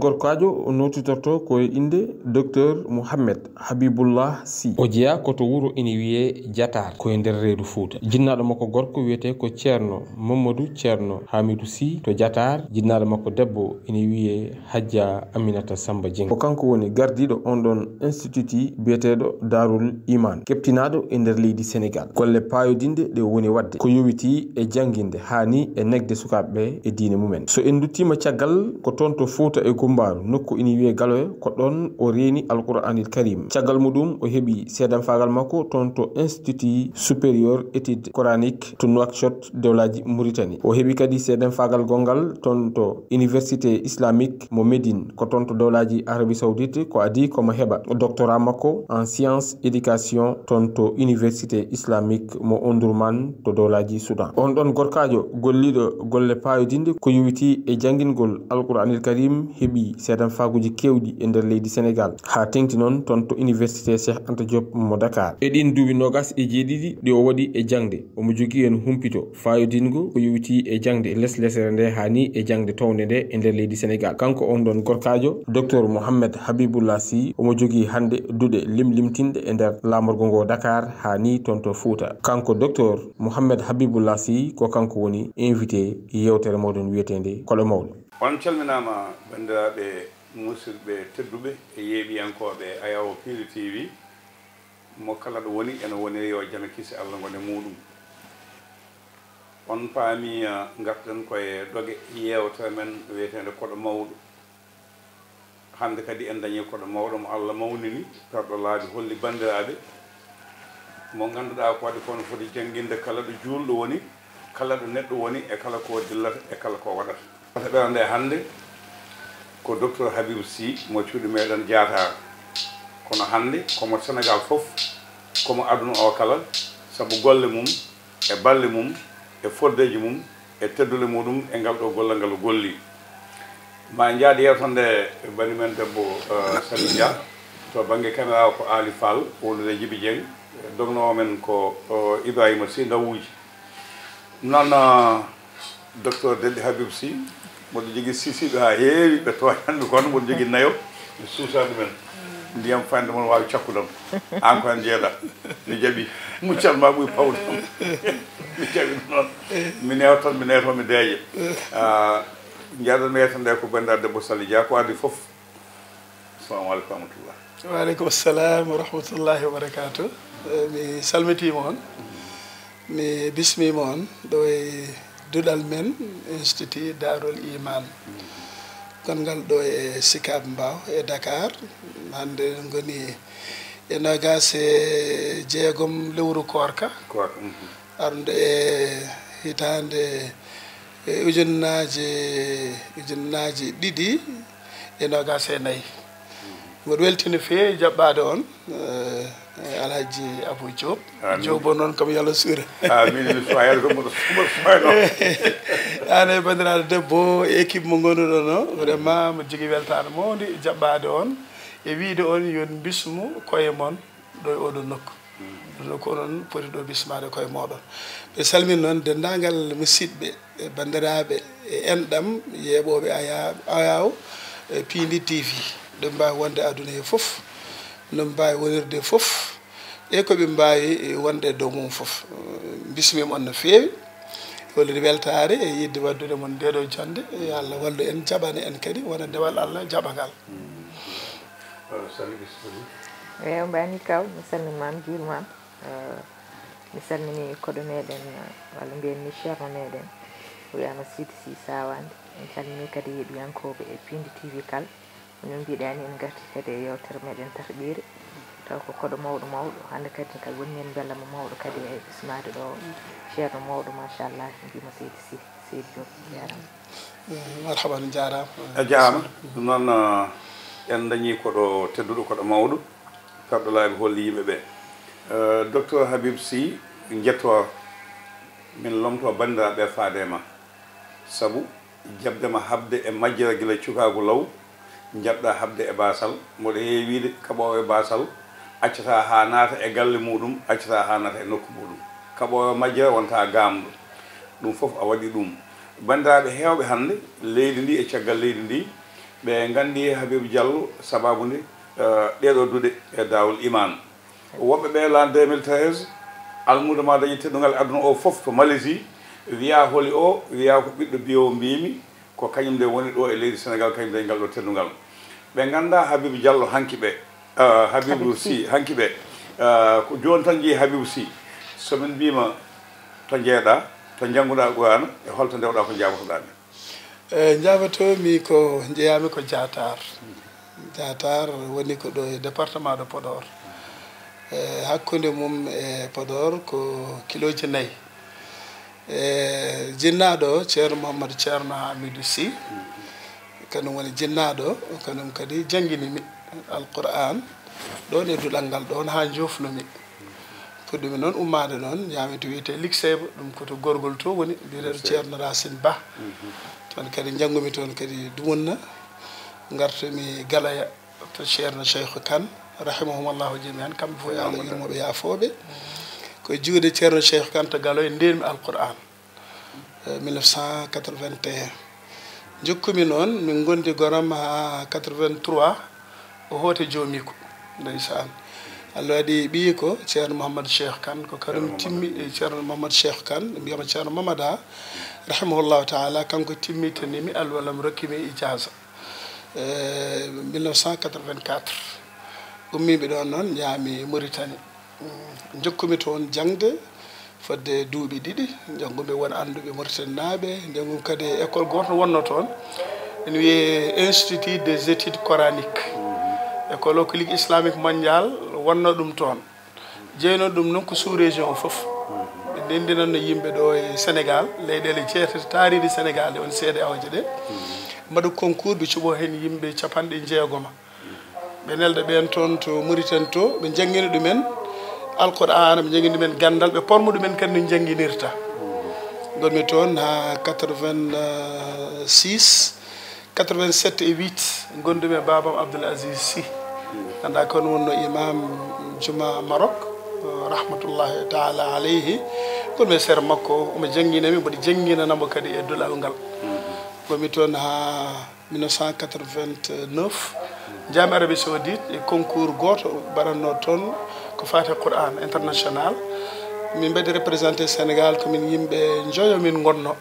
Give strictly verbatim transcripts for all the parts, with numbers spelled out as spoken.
Gorkaajo o nootitorto ko e innde Docteur Mohammed Habibullah Sy. O jeyaa ko to wuro ina wiyee Jataar, ko e nder reedu Fuuta. Jinnaaɗo makko gorko wiyetee ko Ceerno Mamadou Ceerno Hamidou Sy to Jataar. Jinnaaɗo makko debbo ina wiyee Hajja Aminata Samba Dieng. Ko kanko woni gardiiɗo on ɗon institut biyeteeɗo Daarul Iman, keɓtinaaɗo e nder leydi Senegal. Golle paayodinɗe ɗe o woni waɗde ko yowitii e jannginde haa ni e negde sukaaɓe ɓe e diine mumen. So en nduttiima caggal, ko toon to Fuuta e Gummbaaru, nokku ina wiyee Galoya, ko ɗoon o reeni Alqur'aanil Karim. Caggal muɗum, o heɓi seedanfaagal makko toon to Institut Supérieur Études Coraniques to Nouakchott, dowlaaji Mauritanie. O heɓi kadi seedanfaagal gonngal toon to Université Islamique mo Médine, ko toon to dowlaaji Arabie Saoudite, ko adii ko mo heɓa doctorat makko en science éducation toon to Université Islamique mo Omdurman to dowlaaji Soudan. On ɗon gorkaajo golliiɗo golle paayodinɗe ko yowitii e janngingol Alqur'aanil Karim heɓi seedanfaaguuji keewɗi e nder leydi Senegal, haa teeŋti noon toon to Université Cheikh Anta Diop mo Dakar. E ɗiin duuɓi noogaas e jeeɗiɗi ɗi o waɗi e jaŋde, omo jogii heen humpito faayodingo ko yowitii e jaŋde leslesere nde haa ni e jaŋde townde nde e nder leydi Senegal. Kanko on ɗon gorkaajo, Docteur Mohamed Habibullah Sy, omo jogii hannde duɗe limlimtinɗe e nder laamorgo ngo Dakar haa ni toon to Fuuta. Kanko Docteur Mohamed Habibullah Sy ko kanko woni invité yeewtere mooɗon wiyeteende Koɗo Mawɗo. On calminaama, banndiraaɓe musidɓe tedduɓe e yeeɓiyankooɓe Ayawo Pindi T V. Mo kala ɗo woni, ene woniri yo jam e kisi Allah ngon e muuɗum. On paami, ah, ngarten koye doge yeewtere men wiyeteende Koɗo Mawɗo. Hannde kadi en dañii koɗo mawɗo mo Allah mawnini, perɗo laabi holli banndiraaɓe, mo ngannduɗaa ko waɗi ko no foti jannginde kala ɗo juulɗo woni, kala ɗo neɗɗo woni, e kala ko dillata, e kala ko waɗata. Wata ɓernde hannde ko Docteur Habib Sy mo cuuɗi meɗen Jaataar. Kono hannde ko mo Senegal fof, ko mo aduna o kala, sabu golle mum, e balle mum, e foddeeji mum, e teddule muɗum, e ngal ɗo gollal ngal o golli. Ma en njaade yeewtere nde bani men debbo, eh, Sali Dia, to bannge caméra o ko Ali Fall, wondude Jibi Dieng, dognoowo men ko, o, Ibrahima Sy Ndawuuji. Noon, eh, Docteur Delli Habib Sy, mboɗo jogii sisiiɓe haa heewi, ɓe tooñanmi kono mboɗo jogii nayo, mi suusa ɗumen. Ndiyam fayde mon waawi cakkudam. Aan ko heen njeeɗa. Mi jaɓi. Muccal ma ɓuri pawdam. Mi jaɓi ɗum noon. Mi newtan, mi newtan, mi deeƴa. Ah, njaɗan mi yeewtere nde ko banndiraaɗo debbo Sali Dia, ko adii fof. Assalamu aleykum wa rahmatullah. Wa aleykum assalam wa rahmatullahi wa barakatuh. Eh, mi salmitiima on. Mi bismiima on ɗo e duɗal men, Institut Daarul Iman, gonngal ɗo e Sicap Mbao e Dakar. Hannde en ngoni e noogaas e jeegom lewru koorka. Koorka, mhm. Arde e hitaande, e ujunnaaje, ujunnaaji ɗiɗi e noogaas e nayi. Mboɗo weltii no feewi jaɓɓaade on, eh, Alhaji Abou Diop. Amin. Diop o noon kam yo Allah suure. Amin, mi suwa yalde ko mboɗo, mboɗo suwa noon. Aan e banndiraaɗo debbo e équipe mo ngonduɗon o, vraiment mboɗo jogii weltaare mawnde jaɓɓaade on e wiyde on yo on bismu koye mon ɗo e oɗo nokku. Ɗum noon ko onon poti ɗo bismaade koye mooɗon. Ɓe salmina noon denndaangal musidɓe e banndiraaɓe e enɗam yeeɓooɓe Aya-, Ayaw e Pindi T V. Ɗum mbaawi wonde aduna he fof, no mbaawi wonirde fof, e ko ɓe mbaawi wonde e dow mum fof. Bismiima on no feewi, hollude weltaare e yiɗde waɗdude mon ndeeɗo jonnde. Yo Allah wallu en, jaɓana en kadi, wona dewal Allah jaɓagal. Eh, Sali, bisimilla. Eeyo, Mbani Kaw, mi salminiima, mi juuriima. Eh, mi salmini koɗo meɗen, eh, walla mbiyen ni ceerno meɗen, o wiyaama Sidi Sy Sawande. En calmini kadi yeeɓiyankooɓe e Pindi T V kala. No mbiɗaa ni, en ngarti kadi e yeewtere meɗen tataɓere. Taw ko koɗo mawɗo mawɗo. Hannde kadi kala woni heen mbela mo mawɗo kadi e bismaade ɗo. Ceerno mawɗo, machallah, mbiyamo Seydi Sy, Seydi Diop, jaaraama. Mm, marhaban, jaaraama. A jaaraama. Ɗum noon, eh, en dañii koɗo tedduɗo, koɗo mawɗo, perɗo laabi holli yimɓe ɓe. Eh, Docteur Habib Sy, njetto min lomto banndiraaɓe faade e ma. Sabu jaɓde ma haɓde e majjere gila cukaagu law, njaɓɗa haɓde e baasal. Mboɗo heewi wiyde kaɓoowo e baasal accataa haa naata e galle muuɗum, accataa haa naata e nokku muuɗum. Kaɓoowo e majjere wontaa gaamɗo. Ɗum fof a waɗi ɗum. Banndiraaɓe heewɓe hannde, leydi ndi e caggal leydi ndi, Ɓe nganndi Habib Diallo sababu nde, eh, ɗeeɗoo duɗe e Daawul Iman. Woɓɓe ɓe, l'an deux mille treize, almuudo ma dañi teddungal aduna o fof to Malaisie, wiya holi o, wiya ko ɓiɗɗo biyo mbimi, ko kañum nde woni ɗo e leydi Senegal, kañum dañi ngal ɗo teddungal. Ɓe ngannda Habib Diallo hanki ɓe, eh, Habib Sy hanki ɓe, eh, ko jooni tan jeyi Habib Sy. So min mbima to jeeɗa, to jannguɗa Qur'an, e holto ndewɗa ko jaabotoɗa min? Eh, njaabatoomi ko njeyaami ko Diatar. Diatar woni ko ɗo e département de Podor. Eh, hakkunde mum e Podor ko kilooji nayi. Eh, jinnaaɗo Ceerno Mouhamadou Ceerno Hamidou Sy, kanum woni jinnaaɗo, kanum kadi janngini mi Alqur'an ɗoon e duɗal ngal ɗoon haa njoofnumi. Puɗɗumi noon ummaade noon, yaami to wiyetee Likseyba, ɗum ko to Gorgol to woni, mbiyeteeɗo Ceerno Racine Ba. Toon kadi njanngumi toon kadi dumunna. Ngartumi Galoya to Ceerno Cheikh Kane, rahimahumallahu jami'an, kamɓe fof yo Allah yurmo ɓe, yaafoo ɓe. Ko e juuɗe Ceerno Cheikh Kane to Galoya ndeenmi Alqur'an. Eh, mille neuf cent quatre-vingt-un. Njokkumi noon, min ngondi goram haa quatre-vingt-trois, o hooti joomiiko, ndeysaan. Allah waɗi ɓiyiiko, Ceerno Mouhamadou Cheikh Kane, ko kanum timmi, eh, Ceerno Mouhamadou Cheikh Kane, ɓe mbiyama Ceerno Mamada, rahimahullahu taala, kanko timmitinimi alwalam, rokkimi ijaaza. Eh, mille neuf cent quatre-vingt-quatre. Ummiimi ɗoon noon, njaami Mauritanie. Mm, njokkumi toon jaŋde fodde duuɓi ɗiɗi, njanngumi won annduɓe Mauritanie naaɓe, njanngumi kadi e école gooto no wonnoo toon, ene wiyee Institut des études coraniques. École o ko Ligue islamique mondiale wonnoo ɗum toon. Jeynoo ɗum noon ko sous région o fof. Ɓe ndenndinanno yimɓe ɗo e Sénégal, leyɗeele jeetati taariiɗe Sénégal ɗe woni C D A O je ɗe. Mbaɗa concours, ɓe cuɓoo heen yimɓe capanɗe jeegoma. Ɓe nelda ɓeen toon to Mauritanie to, ɓe njanngina ɗumen Alqur'aana, ɓe njanngina ɗumen ganndal, ɓe porma ɗumen kadi no njannginirta. Ngonmi toon haa quatre-vingt-six, quatre-vingt-sept e huit, ngonndumi e baabam Abdoul Aziz Sy. Anndaa ko wonno imam juma Maroc, rahmatullahi taala aleyhi. Ngonmi e sera makko, omo janngina mi, mboɗo jannginana mo kadi e duɗal ngal. Ngonmi toon haa mille neuf cent quatre-vingt-neuf, njaami Arabie Saoudite e concours gooto mbaɗatnoo toon ko faati Qur'an international. Min mbaɗi représenté Sénégal, ko min yimɓe njoyo min ngonno.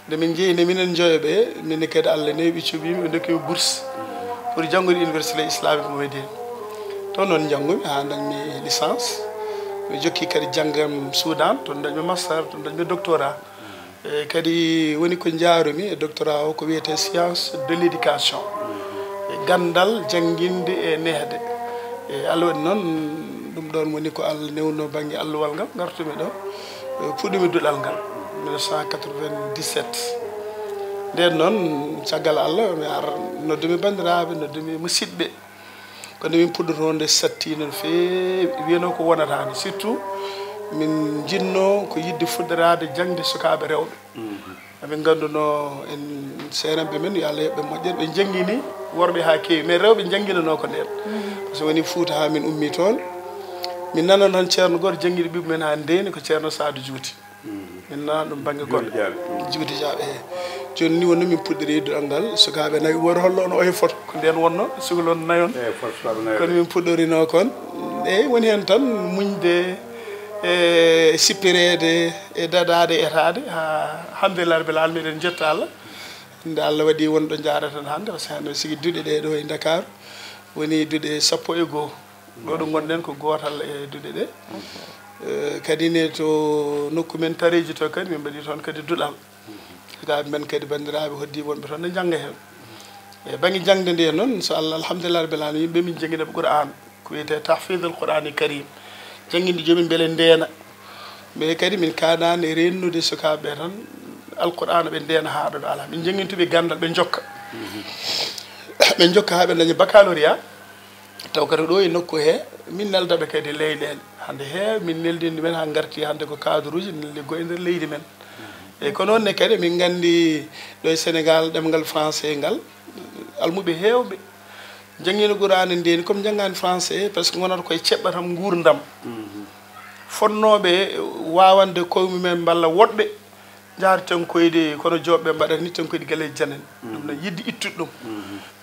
Nde min njehi, nde minen njoyo ɓe, min kadi Allah newi ɓe cuɓiimi, ɓe ndokki mi bourse pour janngude université islamique mo Médine. Toon noon njanngumi haa dañmi licence. Mi jokki kadi janngam Soudan, toon dañmi master, toon dañmi doctorat. E kadi woni ko njaarumi e doctorat o ko wiyetee science de l'éducation. E ganndal jannginde e nehde. E Allah waɗi noon, ɗum ɗoon woni ko Allah newno bannge alluwal ngal, ngartumi ɗo. E puɗɗumi duɗal ngal, mille neuf cent quatre-vingt-dix-sept. Ndeen noon, caggal Allah, mi ar noddumi banndiraaɓe, noddumi musidɓe. Kono min puɗɗotoo nde satti no feewi, wiyanoo ko wonata ni. Surtout, min njinnoo ko yiɗde fuɗɗoraade jaŋde sukaaɓe rewɓe. Amin nganndunoo en seeranɓe men, yo Allah yoɓ ɓe moƴƴere, ɓe njanngini worɓe haa keewi. Mais rewɓe njannginanoo ko ndeen. Par ce que woni Fuuta haa min ummii toon. Min nanoo tan ceerno gooto janngiɗo ɓiɓɓe men haa ndeeni ko ceerno Saadu Juuti. Min nana ɗum bannge goɗɗo. Juuti Jaaɓe, eey. Jooni ni wonno min puɗɗori duɗal ngal, sukaaɓe nayo, woto hollo on oye foto. Ko ndeen wonno, sukaloon nayon. Eey, foto sukaaɓe nayo. Kono min puɗɗorinoo kon, eey, woni heen tan muñde, e sippireede, e daɗaade, etaade, haa, alhamdulillahi rabbil alamin, eɗen njetta Allah. Nde Allah waɗi wonɗo njaareten hannde, parce que hannde sigi duɗe ɗe ɗo e Ndakaaru, woni duɗe sappo e goo. Ɗo ɗo ngonɗen ko gootal e duɗe ɗe. Eh, kadi ne to nokku men Tareji to kadi, min mbaɗi toon kadi duɗal. Sukaaɓe men kadi, banndiraaɓe hoddii wonɓe toon ne njannga heen. E bannge jaŋde nde noon, so Allah, alhamdulillahi rabbil alamin, yimɓe min njanngiɗa ɓe Qur'an, ko wiyetee tahfidul Qur'ani Karim. Jannginde joomum mbele ndeena. Mais kadi min kaɗaani reennude sukaaɓe ɓe tan, Alqur'aana ɓe ndeena haa ɗo ɗo alaa. Min njanngintu ɓe ganndal, ɓe njokka. Ɓe njokka haa ɓe ndaña baccalauréat. Taw kadi ɗo e nokku he, min nelda ɓe kadi leyɗeele. Hannde he, min neldini ɗumen haa ngarti hannde ko cadre uji, neldi ko e nder leydi men. E kono noon ne kadi, min nganndi ɗo e Sénégal, ɗemngal français ngal, almuɓe heewɓe njanngino Qur'aana ndeen, comme njanngaani français, parce que ngonata koye ceɓɓa tan nguurndam. Fotnooɓe waawande koye mumen mballa woɗɓe, Njaari tenkoyde kono joobɓe mbaɗata ni tenkoyde galeeji janen. Ɗum no yiɗde ittude ɗum.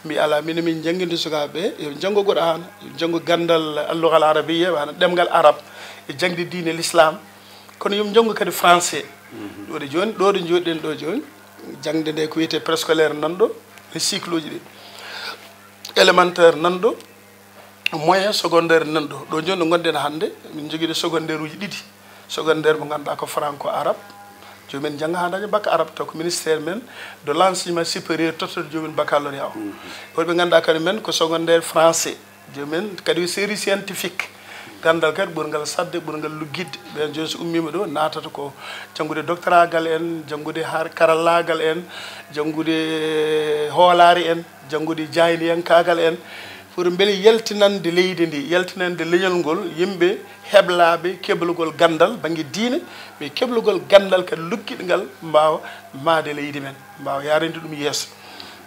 Mbi alaa, minen min njannginta sukaaɓe ɓe, yo njanngo Qur'aana, yo njanngo ganndal allugal arabiyya, wano ɗemngal arab, e jaŋde diine l'islam. Kono yo njanngo kadi français. Ɗo ɗo jooni, ɗo ɗo njooɗiɗen ɗo jooni, jaŋde nde ko wiyetee préscolaire nan ɗo, e cycle uji ɗi. Élémentaire nan ɗo, moyen secondaire nan ɗo. Ɗo jooni ɗo ngonɗen hannde, min njogii ɗo secondaire uji ɗiɗi. Secondaire mo ngannduɗaa ko franco arabe. Jooni min njannga haa daña bac arabe, taw ko ministère men de l'enseignement supérieur tottata jooni min baccalauréat o. Wonɓe ngannduɗaa kadi men ko secondaire français. Jooni min kadi série scientifique. Ganndal kadi ɓurngal saɗde, ɓurngal luggitde. Ɓeen jooni so ummiima ɗo, naatata ko janngude doctoragal en, janngude har-, karallaagal en, janngude hoolaare en, janngude jaayndiyankaagal en. Pour mbele yaltinande leydi ndi, yaltinande leñol ngol, yimɓe heblaaɓe keblugol ganndal bannge diine, mais keblugol ganndal kadi luggiɗngal mbaawa mahde leydi men, mbaawa yaarande ɗum yeeso.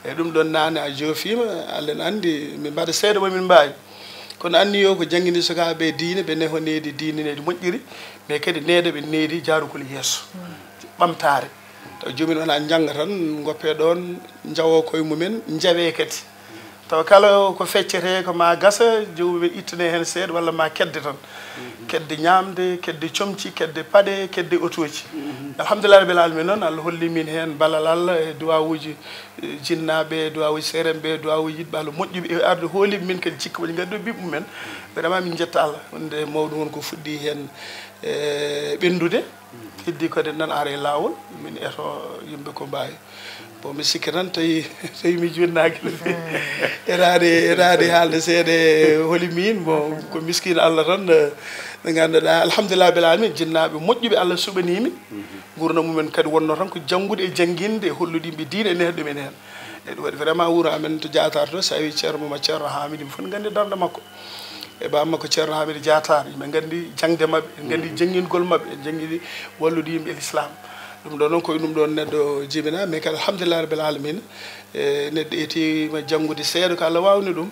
E ɗum ɗoon naane a joofiima, Allah ene anndi, min mbaɗa seeɗa mo min mbaawi. Kono anniya o ko jannginde sukaaɓe diine, ɓe neho nehdi diine, nehdi moƴƴiri, mais kadi nehda ɓe nehdi jaarugol yeeso, ɓamtaare. Taw joomum en wona njannga tan, ngoppe ɗoon, njawoo koye mumen, njawee kadi. Taw kala ko feccetee ko ma gasa, joomum en ittane heen seeɗa walla ma kedde tan. Kedde ñaamde, kedde comci, kedde paɗe, kedde otooji. Alhamdulillahi rabbil alamin noon, Allah holli min heen ballal Allah e duwawuuji, eh, jinnaaɓe, duwawuuji seerenɓe, duwawuuji yiɗɓe Allah moƴƴuɓe e arde hooliɓe min kadi cikka woni ngaddu ɓiɓɓe mumen. Vraiment min njetta Allah, wonde mawɗum won ko fuɗɗi heen, eh, ɓenndude. Heddi kadi nan ara e laawol, min eto yimɓe ko mbaawi. Bon, mi sikki tan tawi, tawi mi juutnaaki no feewi. Etaade, etaade haalde seeɗa e holi miin. Bon, ko miskiino Allah tan, eh, ɓe ngannduɗaa, alhamdulillahi rabbil alamin, jinnaaɓe moƴƴuɓe Allah suɓanii mi. Nguurndam mumen kadi wonnoo tan ko janngude e jannginde e hollude yimɓe diine e nehde ɗum en heen. E ɗum waɗi vraiment wuro amen to Diatar to, so a wii Ceerno Momad Ceerno Hamidou, yimɓe fof ne nganndi darnde makko. E baaba makko Ceerno Hamidou Diatar, yimɓe nganndi jaŋde maɓɓe, ɓe nganndi janngingol maɓɓe, ɓe njanngi wallude yimɓe e l'islam. Ɗum ɗo noon ko ɗum ɗoon neɗɗo jibinaa, mais kadi alhamdulillahi rabbil alamin, e neɗɗo etiima janngude seeɗa ko Allah waawni ɗum.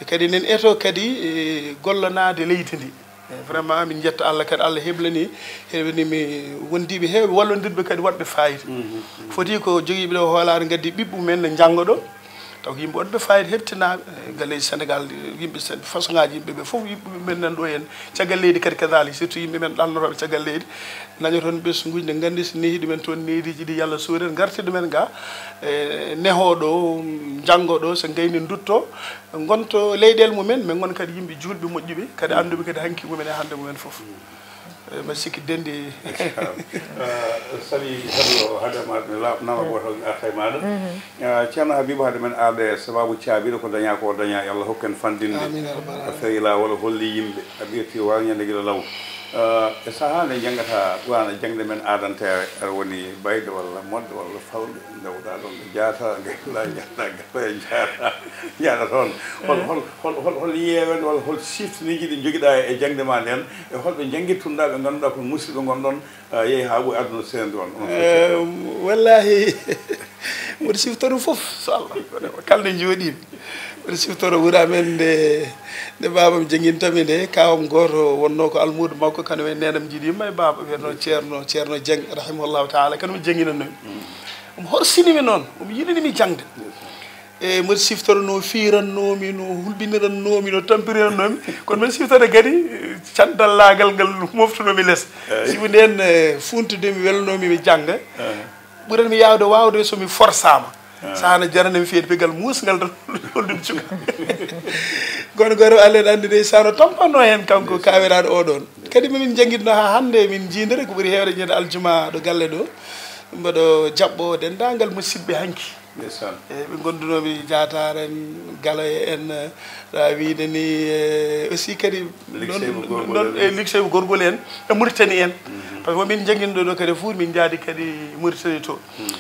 E kadi enen eto kadi, e, gollanaade leydi ndi. E, vraiment, min njetta Allah kadi, Allah heblanii, heblanii mi wondiiɓe heewɓe wallondirɓe kadi waɗɓe fayida. Foti ko jogiiɓe ɗo hoolaare ngaddi ɓiɓɓe mumen ne njannga ɗo. Taw ko yimɓe waɗɓe fayida, heɓtinaaɓe, e, galleeji Senegaal, yimɓe sen-, façon ŋaaji yimɓe ɓe fof, yimɓe men nan ɗo heen. Caggal leydi kadi kadalik, surtout yimɓe men ɗalnotooɓe caggal leydi. Dañoton ɓesnguuji, ne nganndi so nehi ɗumen toon, nehdiiji ɗi yo Allah suuren, ngarti ɗumen ga, e, nehoo ɗo, njanngo ɗo, so ngayni ndutto, ngonto leyɗeele mumen, mais ngon kadi yimɓe juulɓe moƴƴuɓe, kadi annduɓe kadi hanki mumen e hannde mumen fof. E, mbaɗa sikki denndi. Eh, saɗi saɗi o haade ma mi laaɓ nama gooto arta e maaɗa. Eh, Ceerno Habibu, haade men arde sababu caabiɗo ko dañaa ko dañaa, yo Allah hokku en fanɗinde. Amiin, ya rabbal alamin. A feewi laawol, a holli yimɓe, a ɓeyrti waalñande gila law. Eh, e sahaa nde njanngata Qur'aana jaŋde men aadanteere, aɗa woni bayɗo walla moɗɗo walla falɗo, ndewɗaa ɗoon ɗo jaata, ngayɗaa, njahaɗaa gasa, njahaɗaa, njahaɗaa toon. Hol, hol, hol, hol, hol yeewere walla hol siftiniiji ɗi njogiɗaa e jaŋde maa ndeen, e holɓe njanngirtunɗaa ɓe ngannduɗaa ko musiɗɓe ngonɗon, a yehi haa ɓooyi aduna seendu on, on feccere? Eh, wallahi, mboɗo siftoro fof, so Allah, kala nde njooɗiimi. Mboɗo siftoro wuro amen nde, nde baabam jangintami nde, kaawam gooto wonnoo ko almuudo makko, kañum e neenam njiɗiima e baaba, wiyetnoo Ceerno, Ceerno Jeng, rahimahullahu taala, kañum janginannoo mi. Omo horsinii mi noon, omo yiɗanii mi jaŋde. E mboɗo siftoro no fiirannoomi, no hulɓinirannoomi, no tampirinannoomi. Kono mboɗo siftoro kadi, eh, cantallaagal ngal moftunoomi les. Eey. Sibu ndeen, eh, fuuntude mi, welnoomi mi jannga. Eey. Ɓuranmi yaawde waawde so mi forsaama. Eey. Sahaa no jarani mi fiyde pegal muusngal tan, holɗum cuka. Kono gooto Allah ene anndi de, sahaa no tampannoo heen kanko kaawiraaɗo oo ɗoon. Kadi min njanngitnoo haa hannde, min njiidiri ko ɓuri heewde ñande aljumaa ɗo galle ɗo. Mboɗo jaɓɓoo denndaangal musidɓe hanki. Ndeysaan. E ɓe ngondunoomi Jaataar en, Galoye en, ɗa wiide ni, e aussi kadi Luxembourg ɗon, ɗon, ɗon, e Luxembourg gorgol en, e Mauritanie en. Par ce que min jangguino ɗo, ɗo kadi fof min jaadi kadi Mauritanie to.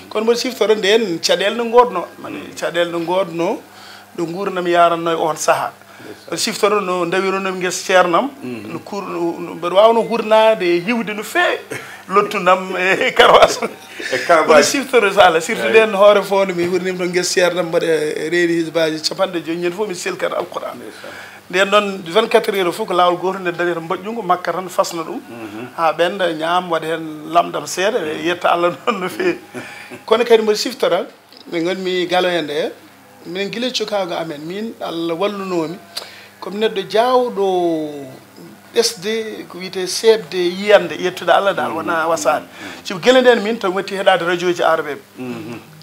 Kono mboɗo siftoro nden caɗeele no ngodno, mane caɗeele no ngodno ɗo nguurndam yaranno e on saha. Mboɗo siftoro no ndawironoomi ngesa ceernam, no kuur-, no, no, mboɗo waawno hurnaade e hiwde no feewi, lottudam e karawaas. E karawaas. Mboɗo siftoro so Allah, surtout nden hoore fof no mi hurnima to ngesa ceernam, mboɗo reeni hisbaaji capanɗe joyi, ñande fof mi selkat Alquraan. Ndeysaan. Nden noon, vingt-quatre heures fof ko laawol gootol, nde dañata mbaƴƴungo makka tan, fasna ɗum haa ɓennda, ñaam, waɗa heen lamɗam seeɗa, e yetta Allah noon no feewi. Kono kadi mboɗo siftora, min ngonmi Galoya nde, minen gila cukaagu amen, min Allah wallunoomi, komi neɗɗo jaawɗo ɓesde ko wiyetee seeɓde yiyannde, yettude Allah daal, wonaa wasaade. Sibu gila ndeen min, to mi watti heɗaade rajooji arabeeɓe.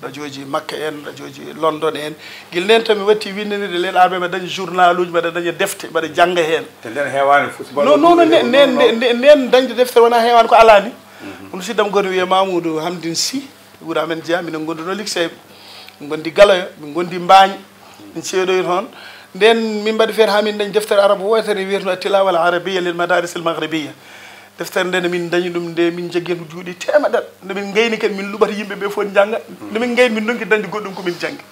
Rajooji Makka en, rajooji London en. Gila ndeen to mi watti winndanirde leyɗe arabeeɓe, mbaɗa daña journaluuji, mbaɗa daña defte, mbaɗa jannga heen. Te nden heewaani fof, si non, non, non, nden, nden, nden, nden dañde deftere wonaa heewaani, ko alaa ni. Kono siddam goto wiyee Mamoudou Hamdine Sy, wuro amen jeyaa, minen ngondunoo likseeɓe. Min ngondi Galoya, min ngondi Mbaañ, min ceeɗoyi toon. Nden min mbaɗi feere haa min dañi deftere arab wootere wiyeteno Tilawa al Arabiya lil Madaris al Maghribiya. Deftere nde, nde min dañi ɗum nde, min njaggi heen ko juuɗe teemedere. Nde min ngayni kadi, min luɓata yimɓe ɓe fof njannga. Nde min ngayni, min ndonki dañde goɗɗum ko min njanngi.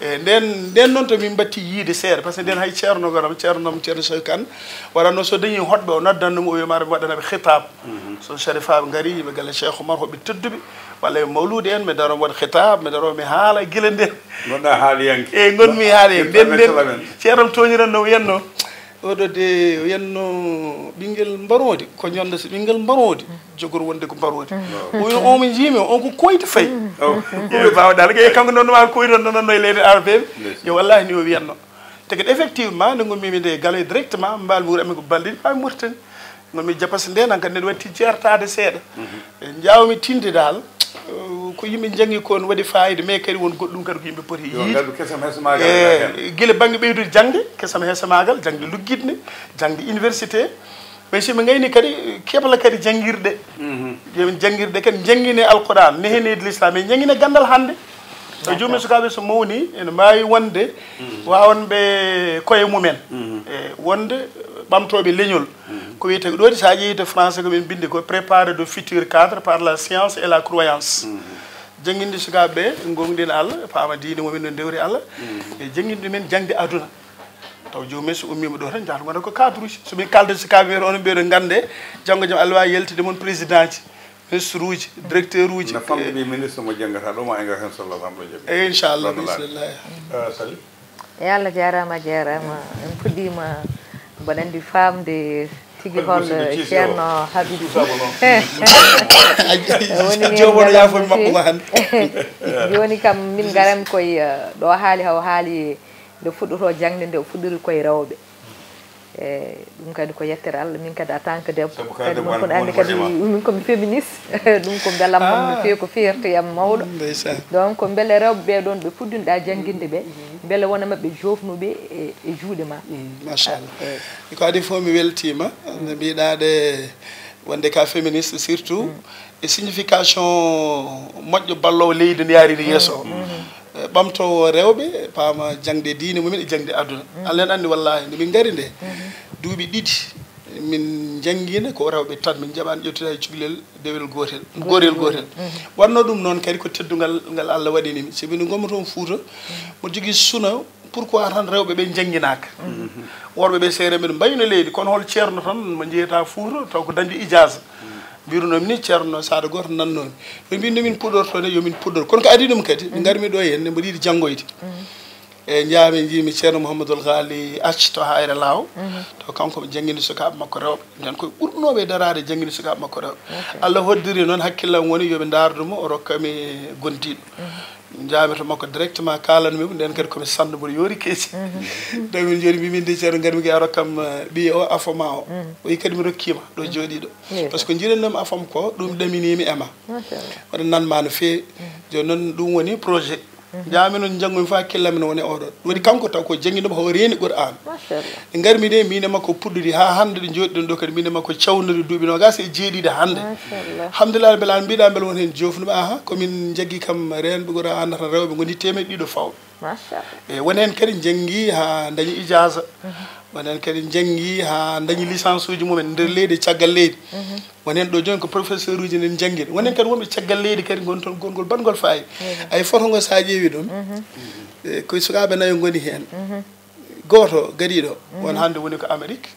E nden, nden noon to min mbatti yiide seeɗa, par ce que nden hay ceerno goram, ceerno noon, ceerno Cheikh Kane, waɗatno so dañi hoɗɓe, o noddatno mi, o wiya ma aɗa waɗana ɓe khitab. So sharifaaɓe ngari, yimɓe galle Cheikh Oumar, hoɓɓe tedduɓe, walla e mawluude en, mi daro mi waɗa khitab, mi daro mi haala gila nden. Ngonɗa haaliyanke. Eyi, ngonmi haaliyanke. Nden, nden, ceerno am tooñiranno, o wiyanno, oɗo de, o wiyanno ɓinngel mbaroodi, ko ñande so ɓinngel mbaroodi, jogor wonde ko mbaroodi. O wiya, on mo njiimi o, on ko koydi fayi. Yo ɓe mbaawa dal, kay kanko noon ma koydi on nonanno e leyɗe arabeeɓe. Yo wallahi ni o wiyanno. Te kadi effectivement, nde ngonmi mi nde Galoya directement, mbaal wuuro amen ko Balde, haa Mauritanie. Ngonmi Japas nde, nan kadi neɗɗo watti jeertaade seeɗa. E njaawmi tinde dal, eh, ko yimɓe njanngi ko no waɗi fayida, mais kadi won goɗɗum kadi ko yimɓe poti yiide. Yo ngaddu kesam hesmaagal. Eh, gila bannge ɓeydude jaŋde, kesam hesmaagal, jaŋde luggiɗnde, jaŋde université. Mais si ɓe ngayni kadi, kebla kadi janngirɗe. Yo min janngirɗe kadi, njanngine Alquran, nehenede l'islam, e njanngine ganndal hannde. So joomum sukaaɓe so mawni, ene mbaawi wonde wawanɓe koye mumen. E wonde ɓamtooɓe leñol. Ko wiyetee ko ɗo, so a ƴeewi to français, ko ɓe mbindi ko préparer de futurs cadres par la science et la croyance. Jannginde sukaaɓe ɓe, ngoongɗina Allah, paama diine mumen no ndewri Allah, e jannginde ɗumen jaŋde aduna. Taw joomum so ummiima ɗo tan, njahata ngonata ko cadre uji. So min kaalda sukaaɓe, mbiyata onon ɓeeɗo nganndee, janngo jam Allah waawi yaltinde mon président ji, ministre uji, directeur uji. Na famɗi ɓe ministre mo janngata ɗo, ma en ngar heen, sallallahu alaihi wa sallam. Eyi, inchallah, bismillah. Eh, Sali? E Allah jaaraama, a jaaraama. En puɗɗiima, mboɗo anndi faamde tigi hol Ceerno Habib. Woni min joomon yaafo mi maɓɓo ma hannde. Jooni kam min ngaran koye, eh, ɗo haali, haw haali nde fuɗɗotoo jaŋde nde, o fuɗɗori koye rewɓe. E ɗum kadi ko yettere Allah, min kadi en tant que debbo. Sabu kala kadi debbo mon kon anndi kadi min komi féministe. Ɗum ko mbelam mon no feewi, ko fierté am mawɗo. Ndeysaan. Donc ko mbele rewɓe ɓee ɗoon ɓe puɗɗinɗa jannginde ɓe, mbele wona maɓɓe joofnuɓe e, e juuɗe ma. Mm, machallah. Eyi. Ko adii fof mi weltiima, no mbiɗa de wonde ka féministe surtout, e signification moƴƴo balloowo leydi no yaariri yeeso o. Eh, ɓamtoowo rewɓe, paama jaŋde diine mumen e jaŋde aduna. Allah en anndi, wallaahi, nde min ngari nde, duuɓi ɗiɗi, min njanngiino ko rewɓe tan, min njaɓaani ƴettude hay cukalel dewel gootel, gorel gootel. Wonno ɗum noon kadi ko teddungal ngal Allah waɗani min. Sabi nde ngonmi toon Fuuta, mboɗo jogii suna, pourquoi tan rewɓe ɓe njannginaaka? Worɓe ɓe seeɗa mbiɗa mbayno leydi, kono hol ceerno tan mo njeyata Fuuta, taw ko dañde ijaaza. Mbirunomi ni ceerno saada gooto nannoomi. Ɓe mbinno min puɗɗorto nde, yo min puɗɗor. Kono ko adii ɗum kadi, nde ngarmi ɗo henne, mboɗo yiɗi janngoyde. E njaami njiimi ceerno Mouhamadoul Ghali Ath to Hayra Law. To kanko ɓe janngini sukaaɓe makko rewɓe. Nden koye ɓurnooɓe e daraade janngini sukaaɓe makko rewɓe. Allah hoddiri noon hakkillam woni yo ɓe ndaardu mo, o rokka mi gondiiɗo. Njaami to makko directement, kaalanmi mo, nden kadi komi sanndo mboɗo yoori keesi. Tawi min jooni mbiimi nde ceerno ngarmi ko a rokkam, eh, ɓiye o afo ma o. O yi kadi mi rokkiima ɗo jooɗiiɗo. Par ce que jiiɗannoomi afam ko, ɗum ɗaminii mi e ma. Machallah. Waɗa nan ma no feewi. Jooni noon ɗum woni projet. Njaami noon njanngu mi fof hakkillam mi no woni oɗo. Ɗum waɗi kanko taw ko jannginooɓe, o reeni Qur'aan. Machallah. Nde ngarmi de, min e makko puɗɗori haa hannde ɗo njooɗiɗen ɗo kadi, min e makko cawnori duuɓi noogaas e jeeɗiɗi hannde. Machallah. Alhamdulillah, mbela an mbiɗa mbela won heen joofnuɓe, aha, ko min njaggi kam reenɓe Qur'aan tan rewɓe ngoni teemeɗɗe ɗiɗo fawɓe. Machallah. E won heen kadi njanngi haa ndañi ijaaza. Won heen kadi njanngi haa ndañi licence uji mumen nder leydi, caggal leydi. Won heen ɗo jooni ko professeur uji nen njanngiɗo. Won heen kadi wonɓe caggal leydi kadi ngoni toon, gongol baɗngol faayi. Ay foto ngo so a ƴeewi ɗum, e, koye sukaaɓe nayo ngoni heen. Gooto gariiɗo, won hannde woni ko Amérique.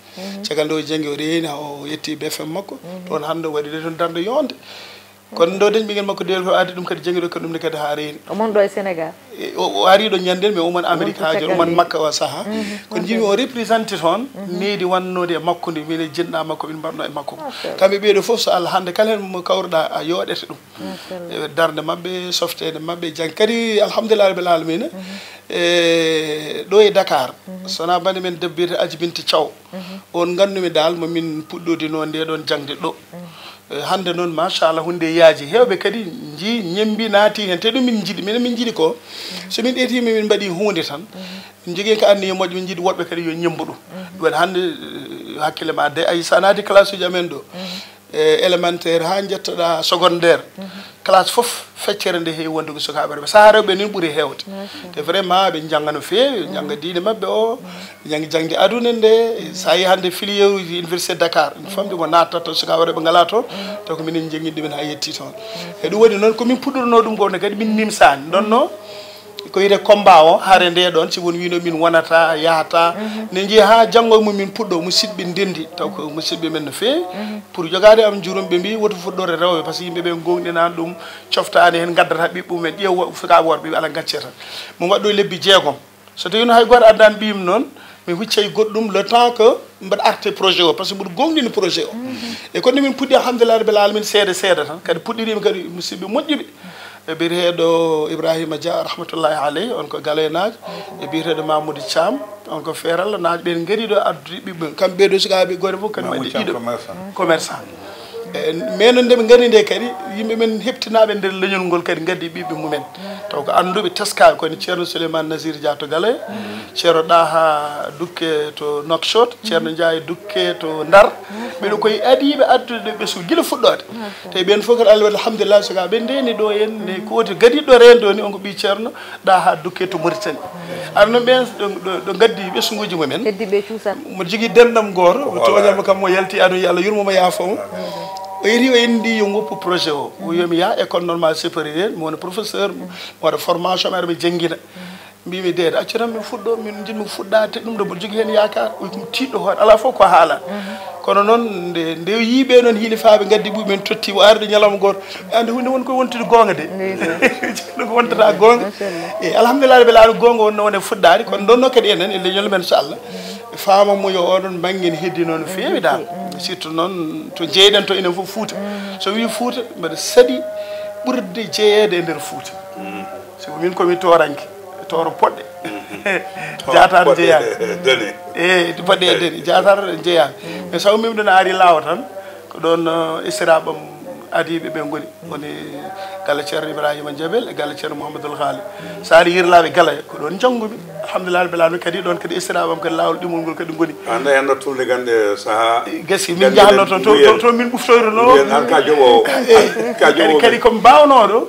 Caggal nde o janngi, o reeni, haa o yetti B F M makko. Toon hannde o waɗi de toon darnde yonde. Kono ndo dañ ɓinngel makko dewel ko addi ɗum kadi jangi ɗo kadi ɗum ne kadi haa reeni. Omon ɗo e Sénégal? E, o o ari ɗo ñanden, mais omon Amérique haa jooni, omon Makka o saha. Kono jimi o représenté toon neydi wannode e makko ndi, min e jinɗa makko min mbaɗno e makko. Kamɓe ɓeeɗo fof so Allah hannde kala heen mo kawruɗa a yooɗete ɗum. E darnde maɓɓe, softeede maɓɓe, jang kadi alhamdulillah rabbil alamina. E ɗo e Dakar, sona bande men debbo biyete Aji Binta Thiaw. On nganndu-mi dal mo min puɗɗodinoo ndee ɗoon jaŋde ɗo. Eh, hannde noon, machallah, huunde yaaji. Heewɓe kadi njii ñemmbi naati heen. Te ɗum min njiɗi, minen min njiɗi ko, so min ɗeetii, min mbaɗi huunde tan, min njogii ko anniya moƴƴo, min njiɗi woɗɓe kadi yo ñemmbu ɗum. Ɗum waɗi hannde, eh, hakkille ma de, ay, so a naati classe uji amen ɗo, e élémentaire haa njettoɗaa secondaire, classe fof, feccere nde heewi wonde ko sukaaɓe rewɓe. Sahaa rewɓe nin ɓuri heewde. Te vraiment ɓe njannga no feewi, ɓe njannga diine maɓɓe o, ɓe njannga jaŋde aduna nde. So a yii hannde filière uji Université Dakar, ene famɗi mo naattat toon, sukaaɓe rewɓe ngalaa toon, taw ko minen njannginɗi ɗumen haa yetti toon. E ɗum woni noon ko min puɗɗornoo ɗum ko, ne kadi min nimsaani. Ndonno ko wiyetee combat o, hare nde ɗoon, si won wiino min wonata, yahata. Ne njeyi haa janngo mum min puɗɗo, musidɓe ndenndi, taw ko musidɓe men no feewi. Pour jogaade am jurum, ɓe mbi woto fuɗɗoore rewɓe, par ce que yimɓe ɓe gonɗinaani ɗum, coftaani heen, ngaddata ɓiɓɓe mumen, ƴeew wo-, sukaaɓe worɓe, ɓe ala gaccee tan. Mo waɗɗo e lebbi jeegom. So tawii no hay gooto addaani ɓiyum noon, mi huccay goɗɗum le temps que mbaɗa arte projet o, par ce que mboɗo gonɗini projet o. E kono min puɗɗi, alhamdulillah rabbil alamin, seeɗa seeɗa tan. Kadi puɗɗiriima kadi musidɓe moƴƴuɓe. E biyeteeɗo Ibrahima Dia, rahmatullahi alayhi, on ko Galoynaajo. E biyeteeɗo Mamoudou Thiam, on ko Feerallanaajo. Ɓeen ngari ɗo addude ɓiɓɓe. Kamɓe ɓee ɗo sukaaɓe gorko fof kadi waɗi ɗiɗo. Commerçant. E, mais noon nde ɓe ngari nde kadi, yimɓe men heɓtinaaɓe nder leñol ngol kadi ngaddi ɓiɓɓe mumen. Taw ko annduɓe teskaaɓe, ko wayno Ceerno Souleymane Nazir Dia to Galoya, Ceerno Ɗaha Dukke to Nouakchott, Ceerno Ndiaye Dukke to Ndar. Ɓeɗo koye adiiɓe addude ɓesngu gila fuɗɗoode. Te ɓeen fof kadi Allah waɗi alhamdulillah, sukaaɓe ndeeni ɗo en, ne ko woti gadiɗo reende o ni, on ko ɓii Ceerno Ɗaha Dukke to Mauritanie. Aɗa noon ɓeen ɗo, ɗo, ɗo ngaddi ɓesnguuji mumen. Heddiiɓe cuusat. Mo jogii denɗam gooto, o tooñaama kam, mo yalti aduna, yo Allah yurmo mo, yaafo mo. O yeti o enndi yo ngoppu projet o. O wiyomi yaha école normale supérieure, mi wona professeur, mi waɗa formation, mi ara mi janngina. Mbimi deede, accu tan min fuɗɗo, min njiɗmi fuɗɗaade ɗum ɗo, mboɗo jogii heen yaakaar. O wiyi ko mi tiiɗɗo hoore, alaa fof ko haalaa. Kono noon nde, nde o yii ɓe noon hilifaaɓe ngaddi ɓuuɓi men totti, o ari ɗo ñalawma gooto. Ɓe anndi huunde won ko wontude goonga de. Ko wontata goonga. Machallah. E alhamdulillah rabbil alamin, goonga wonno wone fuɗɗaade, kono ɗonno kadi enen e leñol men so Allah. Faama mo yo oɗon bannge ne heddino no feewi dal. Surtout noon to jeyɗen to enen fof Fuuta. So wii Fuuta, mbeɗa saɗi ɓurde jeyeede e nder Fuuta. Sabu min komi tooranke, tooro poɗɗe. Jaataar jeyaa. Doni. E poɗɗe e doni, jaataar jeyaa. Mais sabu min ɗon ari laawo tan, ko ɗoon, eh, esiraaɓam adiiɓe ɓe ngoni. Woni Gala Ceerno Ibrahima Jabel e Gala Ceerno Mouhamadoul Haali. So ari Yirlaaɓe Gala, ko ɗoon njanngumi. Alhamdulillah rabbil alamin, kadi ɗoon kadi esiraaɓam kadi laawol ɗimol ngol kadi ngoni. Anda e anda tulde gande saha. Gasi, min njahanno toon, to, to, to min ɓuftoytonoo. An ka joɓoowo. An ka joɓoowo. Kadi, kadi ko mi mbaawnooɗo,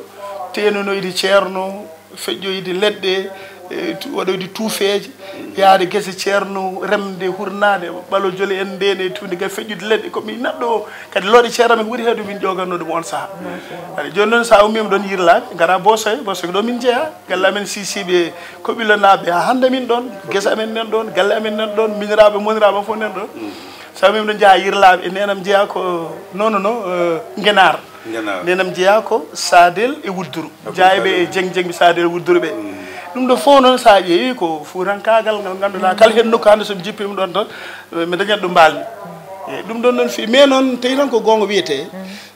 teenunoyde ceerno, feƴƴoyde leɗɗe, e, tu-, waɗoyde tuufeeje, yahde gese ceerno, remde, hurnaade, ɓalo jole en ndeen e tuunde ga feƴƴude leɗɗe. Ko mi neɗɗo o, kadi looɗe ceerno amen ko ɓuri heewde min ƴoganno ɗum on saha. Machallah. Aɗa, jooni noon, so a ummiima ɗoon Yirlaaɓe, ngara Boosoya, Boosoya ko ɗo min njeyaa. Galle amen Sisiiɓe ko Ɓillo naaɓe, haa hannde min ɗoon, gese amen nan ɗoon, galle amen nan ɗoon, miñiraaɓe, moniraaɓe fof nan ɗoon. Sabu min ɗo njeyaa Yirlaaɓe, e neenam njeyaa ko, non, non, non, eh, Ngenaar. Ngenaar. Neenam njeyaa ko Saadel e Wudduru. Abdul Jaayɓe Karim. E Jeng Jeng ɓe Saadel e Wudduru ɓe. Ɗum ɗo fof noon, so a ƴeewi, ko fuutankaagal ngal ngannduɗaa, kala heen nokku hannde so mi jippiima ɗoon tan, eh, mi dañat ɗo mbaalmi. Eeyi, ɗum ɗoon noon fi-, mais noon tawi tan ko goonga wiyetee.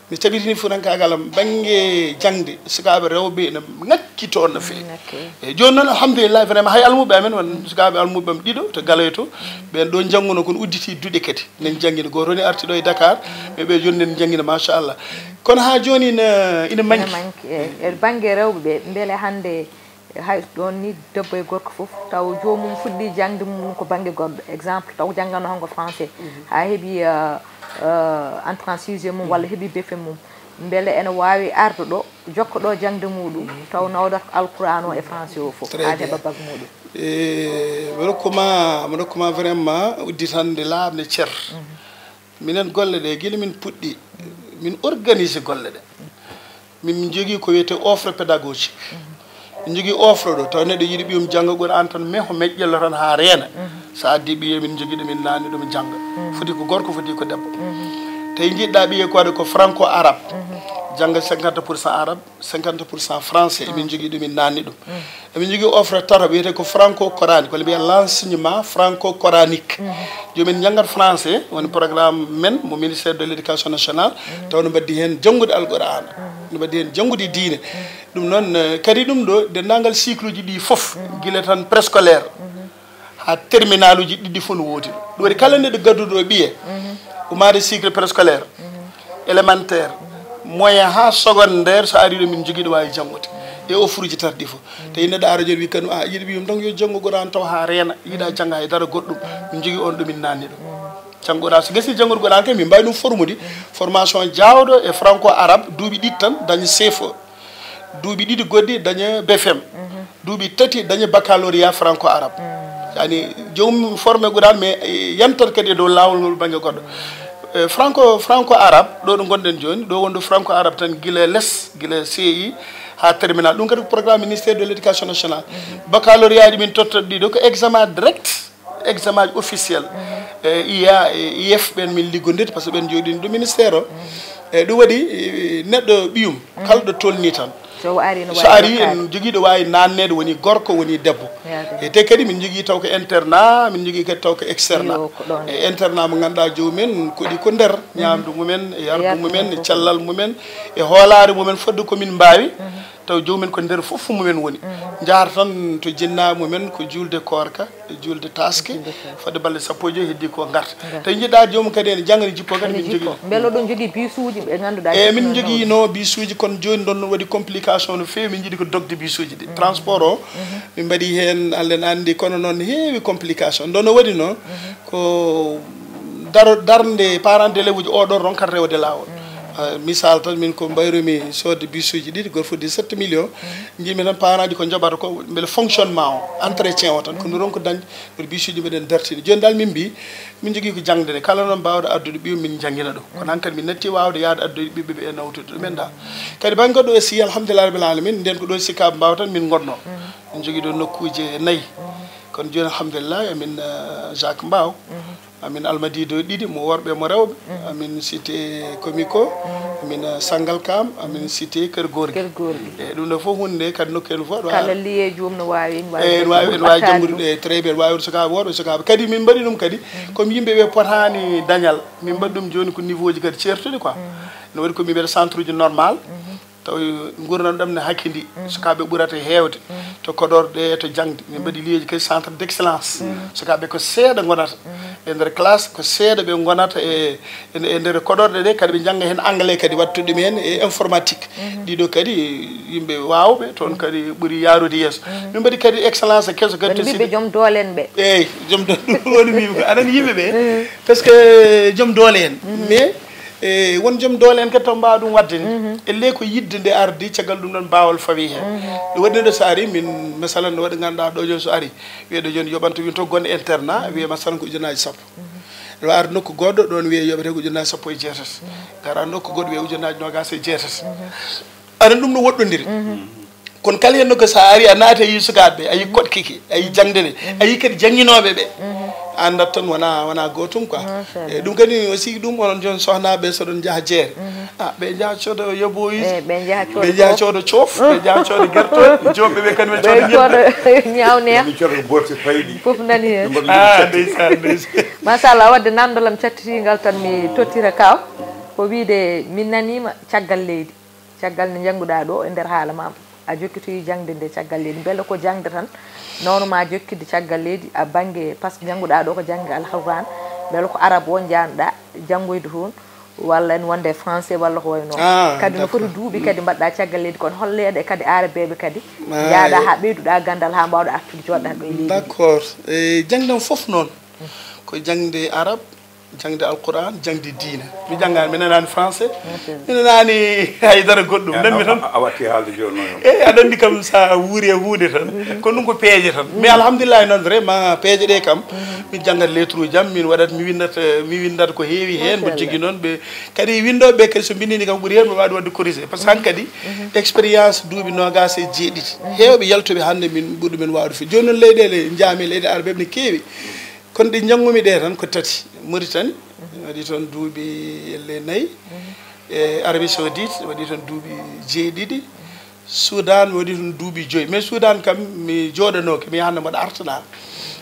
Mi tabitini fuutankaagal am bannge jaŋde, sukaaɓe rewɓe ene ŋakki toon no feewi. Ŋakki. Eeyi, jooni noon, alhamdulillah, vraiment, hay almuɓɓe amen, won sukaaɓe almuɓɓe am ɗiɗo to Galoya to, ɓeen ɗo njanngunoo, kono udditi duɗe kadi. Nen njanngina, gooto woni arti ɗo e Dakar, ɓe, ɓe jooni nen njanngina, machallah. Kono haa jooni ina, ina manki. Ina manki, eeyi. E bannge rewɓe ɓe, mbele hannde hay ɗoon ni debbo e gorko fof, taw joomum fuɗɗi jaŋde mum ko bannge goɗɗo. Exemple, taw jannganno hanngo français, haa heɓi, euh, euh, entrée en sixième mum, walla heɓi B F M mum. Mbele ene waawi arde ɗo, jokka ɗo jaŋde muɗum, taw nawdat ko Alquraan o e français o fof, haa heɓa bac muɗum. E, mi rokkuma, mi rokkuma vraiment udditande laaɓnde cer. Minen golle ɗe, gila min puɗɗi, min organiser golle ɗe. Min, min njogii ko wiyetee offre pédagogique. Min njogii offre ɗo, taw neɗɗo yiɗi ɓiyum jannga, ɓuri aan tan meho meƴƴelo tan haa reena. So a addi ɓiye, min njogii ɗo, min naani ɗum jannga. Foti ko gorko, foti ko debbo. Tawi njiɗɗa ɓiye ko waɗa ko franco arabe. Jannga cinquante pour cent arabe, cinquante pour cent français, emin njogii ɗum, min naanni ɗum. Emin njogii offre tato wiyetee ko franco-coranique, walla mbiya l'enseignement franco-coranique. Jooni min njanngat français, woni programme men mo ministère de l'éducation nationale, taw no mbaɗdi heen janngude Alqur'aana, no mbaɗdi heen janngude diine. Ɗum noon, eh, kadi ɗum ɗo, denndaangal cycle uji ɗi fof, gila tan préscolaire, haa terminal uji ɗiɗi fof no woodi. Ɗum waɗi kala neɗɗo gadduɗo ɓiye, umaade cycle préscolaire, élémentaire, moyen haa secondaire, so ari ɗo min njogii ɗo waawi janngude e offre uji tati ɗi fof. Tawi neɗɗo ara jooni wi kanu, a yiɗi ɓiyum donc yo janngu Qur'an taw haa reena, yiɗa jannga hay dara goɗɗum. Min njogii on ɗo min naanni ɗo. Janngo Qur'an, so gasi janngude Qur'an kay min mbawi ɗum formude. Formation jaawɗo e franco arabe, duuɓi ɗiɗi tan daña C F E. Duuɓi ɗiɗi goɗɗi daña B F M. Duuɓi tati daña baccalauréat franco arabe. Yani joomum formé Qur'an mais, eh, yantat kadi e dow laawol ngol bannge goɗɗo. Eh, franco, franco arabe, ɗo ɗo ngonɗen jooni, ɗo wonɗo franco arabe tan gila les, gila C I haa terminal. Ɗum kadi ko programme ministère de l'éducation nationale. Baccalauréat ji min tottat ɗi ɗo ko examen direct, examen officiel. E I A, e I F ɓen min liggondirde, par ce que ɓen jooɗiino ɗo ministère o. E ɗum waɗi, eh, neɗɗo ɓiyum, kala ɗo tolni tan. So o ari no So waawi ari jokkaade. En jogiiɗo waawi naanneede, woni gorko, woni debbo. Yaade. E te kadi min jogii taw ko internat, min jogii kadi taw ko externat. Yo, ko ɗon. E internat mo ngannduɗaa joomum en koɗi ko nder, ñaamdu mumen, e yardu Yardu mumen, mumen e fof. Cellal mumen, e hoolaare mumen, fodde ko min mbaawi. Taw joomum en ko nder fof mumen woni. Njahata tan to jinnaaɓe mumen ko juulde koorka, e juulde taaske, Juulde taaske. Fodde balɗe sappo e joy heddi ko ngarta. Ngarta. Tawi njiɗɗaa joomum kadi ene jannga ne jippoo kadi Ene min jippo. Njogii. Mbele oɗon njogii bisuuji ɓe ngannduɗaa Eyi, min kadi njogii no bisuuji, kono jooni ɗon no waɗi complication no feewi, min njiɗi ko dogde bisuuji ɗi. Transport o, min mbaɗi heen, Allah ene anndi, kono noon heewi complication. Ɗon no waɗi noon, ko daro-, darnde parents d'élèves uji o ɗon ronkata rewde laawol. Ah, misal tan, min ko mbayrumi soodde bisuuji ɗiɗi, goto fof dix-sept millions. Njiimi tan parents ji ko njoɓata ko mbele fonctionnement o, entretien o tan, ko mi ronku dañde, mbeɗa bisuuji mbeɗen dartini. Jooni dal min mbi, min njogii ko jaŋde nde, kala noon mbaawɗo addude ɓiyum min njanngina ɗum. Kono hankadi min natti waawde yahde addude ɓiɓɓe ɓe e nawtude ɗumen da. Kadi bannge ɗo e si, alhamdulillah rabbil alamin, nden ko ɗo sikaaɓe mbaawa tan min ngonnoo. Min njogii ɗo nokkuuje nayi. Kono jooni alhamdulillah, emin, eh, Jacques Mbao. Amin Almadiido ɗiɗi, mo worɓe, mo rewɓe. Amin Cité Comico. Amin, eh, Sangalkam. Amin Cité Kër Gorgui. Kër Gorgui. E ɗum ɗo fof huunde nde kadi nokku en fof ɗo Kala ara. Liyeeji mum no waawi, ene waawi Eyi, ene waawi, ene waawi waɗaade janngude ɗum. Ɗum, e, très bien, ene waawi waɗude sukaaɓe worɓe, sukaaɓe. Kadi min mbaɗi ɗum kadi, comme yimɓe ɓe potaani dañal, min mbaɗi ɗum jooni ko niveau ji kadi ceertuɗi quoi. No waɗi ko min mbiɗa centre uji normal. Taw nguurndam ɗam ne hakkidi, sukaaɓe ɓurata heewde to koɗorɗe, to jaŋde. Min mbaɗi liyeeji kadi centre d'excellence. Sukaaɓe ko seeɗa ngonata e nder classe, ko seeɗa ɓe ngonata e, e, e nder koɗorɗe ɗe, kadi ɓe njannga heen anglais kadi, wattude ɗum heen e informatique. Ɗiɗo kadi yimɓe waawɓe toon kadi ɓuri yaarude yeeso. Min mbaɗi kadi excellence keso kadi Woni to ɓiɓɓe Sidi. Joom doole en ɓe. Eyi, joom doole ɗum woni mbimi ko aɗa anndi yimɓe ɓe. Parce que joom doole en. Mais, e, won joom doole en kadi taw mbaawa ɗum waɗde ni. Elle ko yiɗde nde ardi, caggal ɗum ɗon baawal fawi heen. Ɗum waɗi ɗo so ari, min, masalan, no waɗi ngannduɗaa ɗo jooni so ari, wiye ɗo jooni yoɓanta win to gonɗo internat, wiye masalan ko ujunaaji sappo. Ɗo ar nokku goɗɗo ɗon wiye yoɓete ko ujunaaji sappo e jeetati. Gara nokku goɗɗo wiye ujunaaji noogaas e jeetati. Aɗa ɗum no woɗɗondiri. Kono kala heen nokku so a ari, a naati, a yii sukaaɓe ɓe, a yii koɗkike, a yii jaŋde nde, a yii kadi jannginooɓe ɓe. A anndat tan wona, wona gootum quoi. Machallah. E ɗum kadi aussi, ɗum onon jooni sohnaaɓe so ɗon njaha jeere. Ah, ɓe njaha cooda yoboyi, Eyi, ɓe njaha cooda ɓe njaha coof. Cooda coof, ɓe njaha cooda gertooɗe, joomɓe ɓe kadi ɓe Ɓe cooda ñebbe. Cooda ñaaw neex. Min cooda ko booti payɗi. Fof nani heen. Ɓe mbaɗa Ah, yimɓe ndeysaan, ndeysaan. Machallah, wadde nanndol am cattitiingal tan mi tottira kaw. Ko wiyde min naniima caggal leydi. Caggal nde njannguɗaa ɗo e nder haala ma, a jokkitoyi jaŋde nde caggal leydi. Mbele ko jaŋde tan, nawno ma jokkitde caggal leydi, a bannge, par ce que njannguɗaa ɗo ko jaŋde Alquraan, mbele ko arabe o njaanɗaa janngoyde toon, walla ene wonde e français, walla ko wayi noon. Ah, Kadi no foti d'accord. Duuɓi kadi mbaɗɗaa caggal leydi, kono hol leyɗe kadi arabeeɓe kadi Ah, njaaɗaa eh. haa ɓeyduɗaa ganndal, haa mbaawɗaa artude jooɗɗaa ɗo e leydi ndi? D'accord. E jaŋde am fof noon, ko jaŋde arabe, jaŋde Alquraan, jaŋde diine. Mi janngaani, mi nanaani français, mi nanaani hay dara goɗɗum. Nanmi tan. A, a watti haalde jooni noon. Eyi, aɗa anndi kam, so a wuuri e huunde tan, ko ɗum ko peeje tan. Mais alhamdulillahi noon, vraiment, peeje ɗe kam, min janngat lettre uji am, min waɗat, mi winndata, mi winndat ko heewi heen, mbo Machallah. Jogii noon ɓe. Kadi winndooɓe ɓe kadi so mbinndiino kam ɓuri heen, ɓe waawi waɗde corrigé. Par ce que han kadi, expérience duuɓi noogaas e jeeɗiɗi. Heewɓe yaltuɓe hannde min ɓuri ɗumen waawde fi. Jooni noon leyɗeele njaami, leyɗe arabeeɓe ne keewi. Kono ɗe njanngumi ɗe tan ko tati. Mauritanie, mi waɗi toon duuɓi elle nayi. E Arabie Saoudite, mi waɗi toon duuɓi jeeɗiɗi. Soudan, mi waɗi toon duuɓi joyi. Mais Soudan kam, mi jooɗanooke, mi yahanno mboɗo artana.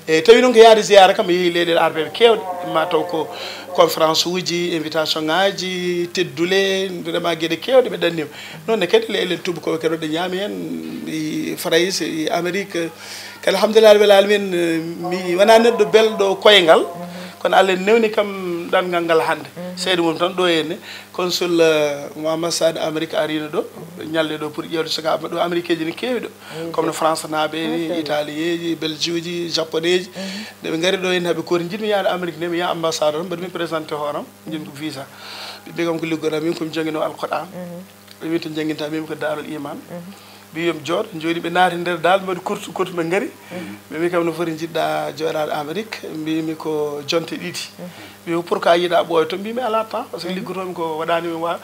E tawi noon ko yahde ziyaara kam, mi yehi leyɗeele arabeeɓe keewɗe. Ma taw ko conférence uji, invitation ŋaaji, teddule, vraiment geɗe keewɗe ɓe ɗannima. Noon ne kadi leyɗeele tuubakooɓe kadi ɓe ñaami heen, e Farayse, e Amérique. Kadi alhamdulillahi rabbil alamin, mi wonaa neɗɗo belɗo koyngal, kono Allah newni kam ɗanngal ngal hannde. Seede mum tan ɗo henne, consul, eh, Mouhammad Sade Amérique arino ɗo, ñalli ɗo pour ƴeewde sukaaɓe maɓɓe. Ɗo Amérique ji ne keewi ɗo, comme no France naaɓe ni, Italiyeeji, Belgiuji, Japoneeji. Nde ɓe ngari ɗo henne, haɓe kooti, njiɗmi yahde Amérique nde, mi yaha ambassade o tan, mbaɗmi présenté hooram, njiɗmi ko visa. Ɓe mbi kam ko liggoɗaa, min komi jannginoowo Alquran. Ɓe wi to jannginta, min ko Daarul Iman. Ɓe wi mi jooɗo, jooɗi, ɓe naati nder daal, ɓe mbaɗi kurtu kurtu, ɓe ngari. Ɓe mbi kam no foti njiɗɗa jooɗaade Amérique, mbimi ko jonte ɗiɗi. Ɓe wi pourquoi yiɗa ɓooya toon, mbimi alaa temps, parce que liggotoomi ko waɗaani mi waawa.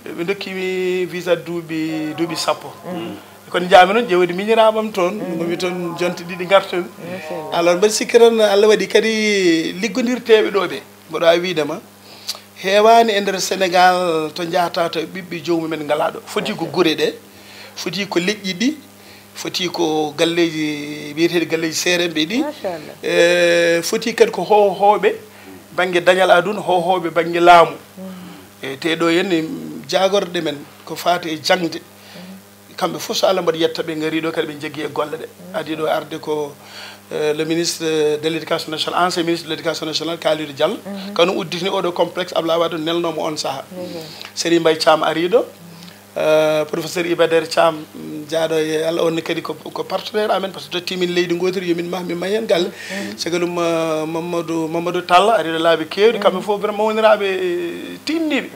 Ɓe ndokkimi visa duuɓi, duuɓi sappo. Kono njaami noon ƴeewde miñiraaɓe am toon, ngomi toon jonte ɗiɗi ngartumi. Alors mbaɗi sikki tan Allah waɗi kadi liggondirteeɓe ɗo ɓe. Mboɗo waawi wiide ma, heewaani e nder Senegaal to njahata to ɓiɓɓe joomum en ngalaa ɗo. Foti ko gure ɗe, foti ko leƴƴi ɗi, foti ko galleeji, biyeteeɗi galleeji seeremɓe ɗi. Machallah. E, foti kadi ko hoohooɓe bannge dañal aduna, hoohooɓe bannge laamu. E, te ɗo henne jaagorɗe men ko faati e jaŋde. Kamɓe fof, so Allah mbaɗi yetta, ɓe ngari ɗo kadi, ɓe njeggi e golle ɗe. Adi ɗo arde ko, eh, le ministre de l'éducation nationale, ancien ministre de l'éducation nationale, Kalidou Diallo. Kano udditini oɗo complexe Abdoulaye Wade nelnomo on saha. Serigne Mbaye Thiam ari ɗo. Eh, professeur Iba Der Thiam, mm, jaaɗo e Allah, on ne kadi ko, ko partenaire amen, parce que totti min leydi gootiri, yo min mah, min mah heen galle. Caggal ɗum, eh, Mamadou, Mamadou Tall ari ɗo laabi keewɗi, kamɓe fof vraiment mawniraaɓe, eh, tinniiɓe.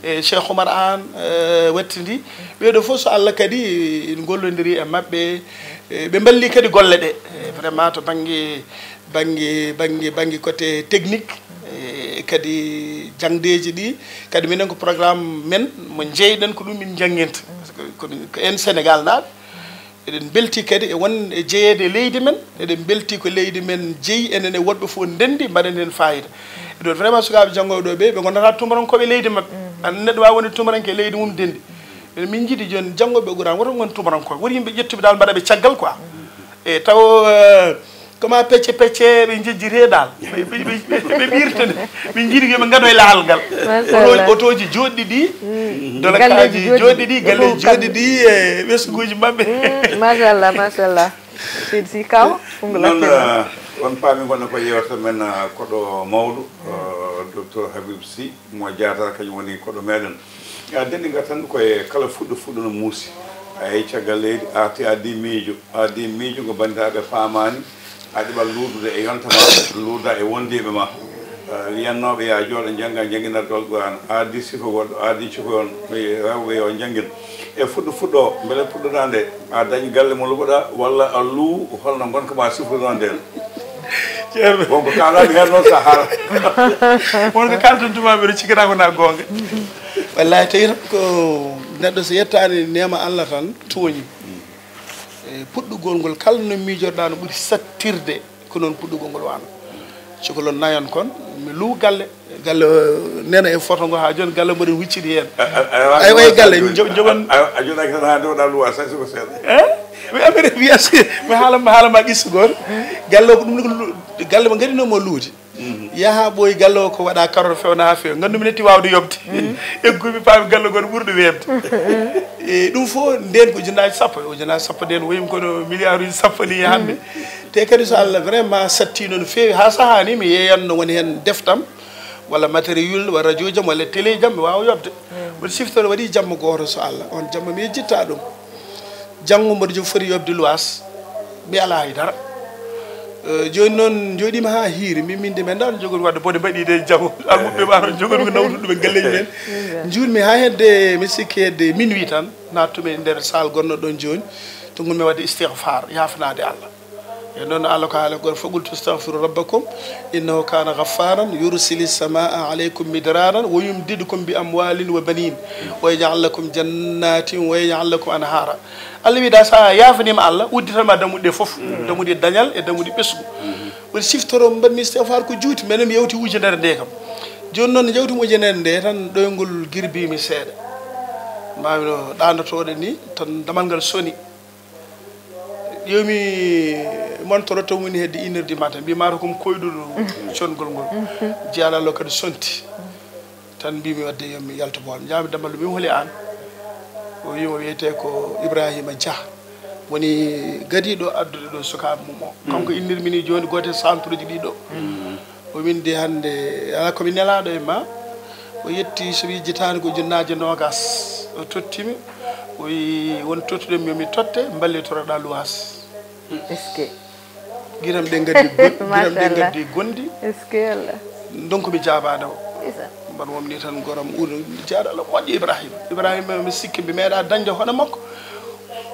E Cheikh Oumar Anne, eh, wattidi. Ɓeeɗo fof, so Allah kadi, en ngollondiri e maɓɓe, e ɓe mballi kadi golle ɗe. E vraiment to bannge, bannge, bannge, bannge côté technique, e kadi jaŋdeeji ɗi, kadi minen ko programme men mo njeyɗen ko ɗum min njannginta. Parce que ko, ko en Senegaal naaɓe, eɗen mbelti kadi e won e jeyeede e leydi men, eɗen mbelti ko leydi men jeyi enen e woɗɓe fof ndenndi mbaɗen heen fayida. E ɗon vraiment sukaaɓe janngooɓe ɗo ɓe, ɓe ngondataa tumurankooɓe e leydi maɓɓe. An neɗɗo waawi wonde tumuranke e leydi mum ndenndi. Min, min njiɗi jooni janngooɓe Quraan woto ngon tumurankooɓe, woto yimɓe ƴettuɓe daal mbaɗa ɓe caggal quoi. E taw, eh, koma pecce pecce ɓe njejjitee daal. Ɓe, ɓe, ɓe, ɓe, ɓe ɓirtene. Min njiɗi yo ɓe ngado e lahal ngal. Machallah. Otooji jooɗɗi ɗi, dolakaaji jooɗɗi ɗi, galleeji jooɗɗi ɗi, e ɓesnguuji maɓɓe. Mm, machallah, machallah. Seydi Sy Kaw, Koungheul. Noon, eh, on paami ngonɗen ko yeewtere men, eh, koɗo mawɗo, eh, docteur Habib Sy, mo Diatara, kañum woni koɗo meɗen. Eh, denɗi ngartan ko e kala fuɗɗo, fuɗɗo no muusi. Eyi, caggal leydi, arti addi miijo, addi miijo ngo banndiraaɓe paamaani, a ɗiɓa luurdude e yonta ma, luurda e wondiiɓe ma. Eh, wiyannooɓe, "Yaa jooɗo, njannga, njannginargol Quraan." A addi sifa goɗɗo, a addi cukalel, rewɓe yo njanngin. E fuɗɗo fuɗɗo, mbele puɗɗoɗaa nde, a dañ galle mo luɓoɗaa, walla a luu, holno ngonka ma sifruno ndeen? Ceerno. Bon, ko kaalaami heen noon, so a haala. Won ko kaalton tuma, mbiɗo cikkata ko na goonga. Wallahi, tawi tan ko neɗɗo so yettaani neema Allah tan, tooñi. E puɗɗugol ngol, kala no miijorɗaa no ɓuri sattirde, ko noon puɗɗugol ngol waano. Cukalon nayon kon, mi luu galle, galle, eh, nena e photo ngo haa jooni, galle mboɗen huccidi heen. A, a, a, ay, ay, galle, jo-, jogon. A, a, a joɗaaki tan haa ndewɗaa luwa, sa suka seeɗa. Eh? Mi amiri, mi asi, mi haala, mi haala ma qissa gooto. Galle o ko ɗum ko lu-, galle mo ngaɗino mo luude. Yaha ɓooyi galle o ko waɗa karoto fewna haa feewi. Nganndu mi netti waawde yoɓde. Eggu mi paami galle goɗɗo ɓurɗo weeɓde. E ɗum fof ndeen ko ujunnaaji sappo, ujunnaaji sappo ndeen woyim kono milliard uji sappo ni hannde. Te kadi so Allah vraiment satti noon feewi haa sahaa ni mi yeeyanno woni heen deftam walla matériel walla radio jam walla télé jam mi waawa yoɓde. Mboɗo siftoro waɗi jamma gooto so Allah, on jamma mi yejjitta ɗum. Janngo mboɗo jom foti yoɓde luwaas, mi alaa hay dara. Eh, jooni noon njooɗiima haa hiiri, min, min de mi anndaa no jogori waɗde bone mbaɗi de janngo. Almuɓɓe ma toon jogori ko nawtude ɗum e galleeji men. Njuutmi haa hedde, mi sikki hedde minuit tan, naattumi e nder saal gonnoɗo ɗoon jooni, to ngonmi waɗde istigfaar, yaafanaade Allah. E noon Allah ko haali goto, "Faqultu istagfiru rabbakum, innahu kana ghaffaaran, yursili samaa alaykum midraaran, wa yumdidkum bi amwaalin wa baniin, wa yaj'al lakum jannaatin, wa yaj'al lakum anhaara." Allah wi, da so a yaafaniima Allah, udditan ma dammuɗe ɗe fof, dammuɗe dañal e dammuɗe ɓesngu. Woni siftoro mbaɗmi istigfaar ko juuti, menen mi yewti ujunere nde kam. Jooni noon, nde njawtumi ujunere nde tan, ɗoyngol girbiimi seeɗa. Mbawmi no ɗaanotooɗo ni, tan damal ngal soni. Ƴeewmi montre o, tan woni hedde une heure du matin, mbiimi mataw ko mi koyɗuɗo congol ngol. Jiyaaɗo Allah kadi sonti. Tan mbiimi wadde yo mi yaltu boom. Njaami damal, mi holi aan? O wiima wiyetee ko Ibrahima Dia, woni gadiiɗo addude ɗo sukaaɓe mum o. Kanko innirmi ni jooni gooto e centre uji ɗiɗo. O windi hannde, alaa ko mi nelaaɗo e ma. O yetti, so mi yejjitaani ko ujunnaaje noogaas. O tottimi, o wi won tottuɗen mi, yo mi totte, mballitoroɗaa luwaas. Est-ce que? Giram ɗe ngaddi gon-, giram ɗe Machallah. Ngaddi gonɗi. Est-ce que Allah? Ndonk mi jaabaade o. Ndeysaan. Mbaɗa womni tan goram uri jaaɗo Allah moƴƴo Ibrahima. Ibrahima mi sikki mi meeɗa dañde hono makko.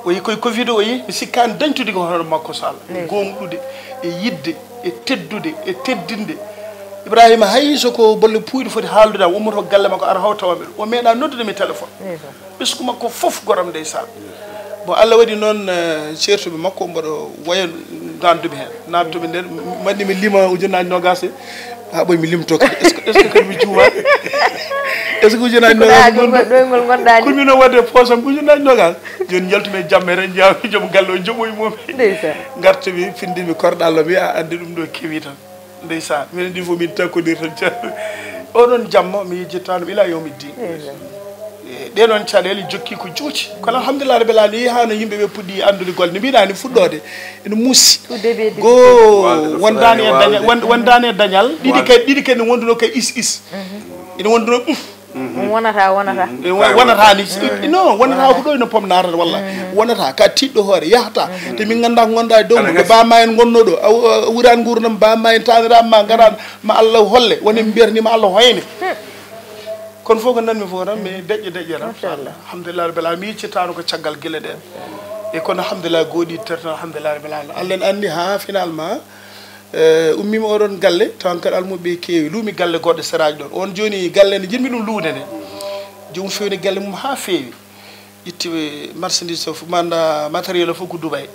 O yi koye covid o yi, mi sikkaani dañtude ko hono makko so Allah. Ndeysaan. Gooŋɗude e yiɗde e teddude e teddinde. Ibrahima hay so ko bolle puuyɗe foti haaldude am, ummoto galle makko ara haw tawa mi ɗo. O meeɗa noddude mi téléphone. Ndeysaan. Ɓesngu makko fof goram ndeysaan. Bon, Allah waɗi noon, eh, ceertuɓe makko mboɗo waya nganndumi heen. Naattuɓe nder, mbaɗi mi lima ujunnaaje noogaas e, haa ɓoy mi limto kadi. Est-ce que, est-ce que kadi mi juumaani? Est-ce que ujunnaaje noogaas ɗoyngol ngonɗaa ni? Ko min o waɗde poosam ujunnaaje noogaas. Jooni njaltumi e jamma heen, njaami joom galle o joɓoyi mum. Ndeysaan. Ngartumi, findimi korɗo Allah, mi a anndi ɗum ɗo kewi tan. Ndeysaan, minen ɗin fof min takkondir tan, ceerno. Oɗon jamma mi yejjittaano ila yawmi ddin. Ndeysaan. E, ɗee noon caɗeele jokki ko juuti. Kono alhamdulillah rabbil alamin, hano yimɓe ɓe puɗɗi anndude golle. No mbiɗa ni fuɗɗoode, ene muusi. Tout début difficile. Goo, wondaani e dañal, won-, wondaani e dañal. Ɗiɗi kay, ɗiɗi kay ne wonduno kay is is. Ene wonduno, um. Ɗum wonata, wonata. E, wo-, wonata ni. Non, wonata ko ɗo ene pom naatata walla. Wonata, ka tiɗɗo hoore, yahata. Te min ngannda ko ngonɗa e dow mum, ɓe ba ma en ngonno ɗo. A, a, a wurani nguurdam, ba ma en taniraama ma, ngaraama ma Allah holle. Woni mbiyata ni ma Allah hoyne. Kono fof ko nanmi fof tan, mi deƴƴe deƴƴe tan. Machallah. Alhamdulillah rabbil alamin, mi yiccittaano ko caggal gila ɗen. E kono alhamdulillah, gooɗi tertal, alhamdulillah rabbil alamin. Allah en anndi ha finalement, eh, ummiima oɗon galle, tawa kadi almuɓe keewi. Luumi galle goɗɗe seraaji ɗon. On jooni galle ne njiɗmi ɗum luude nde. Joomum fewni galle mum ha feewi. Itti marchandise o fof, manda matériel o fof ko Dubai.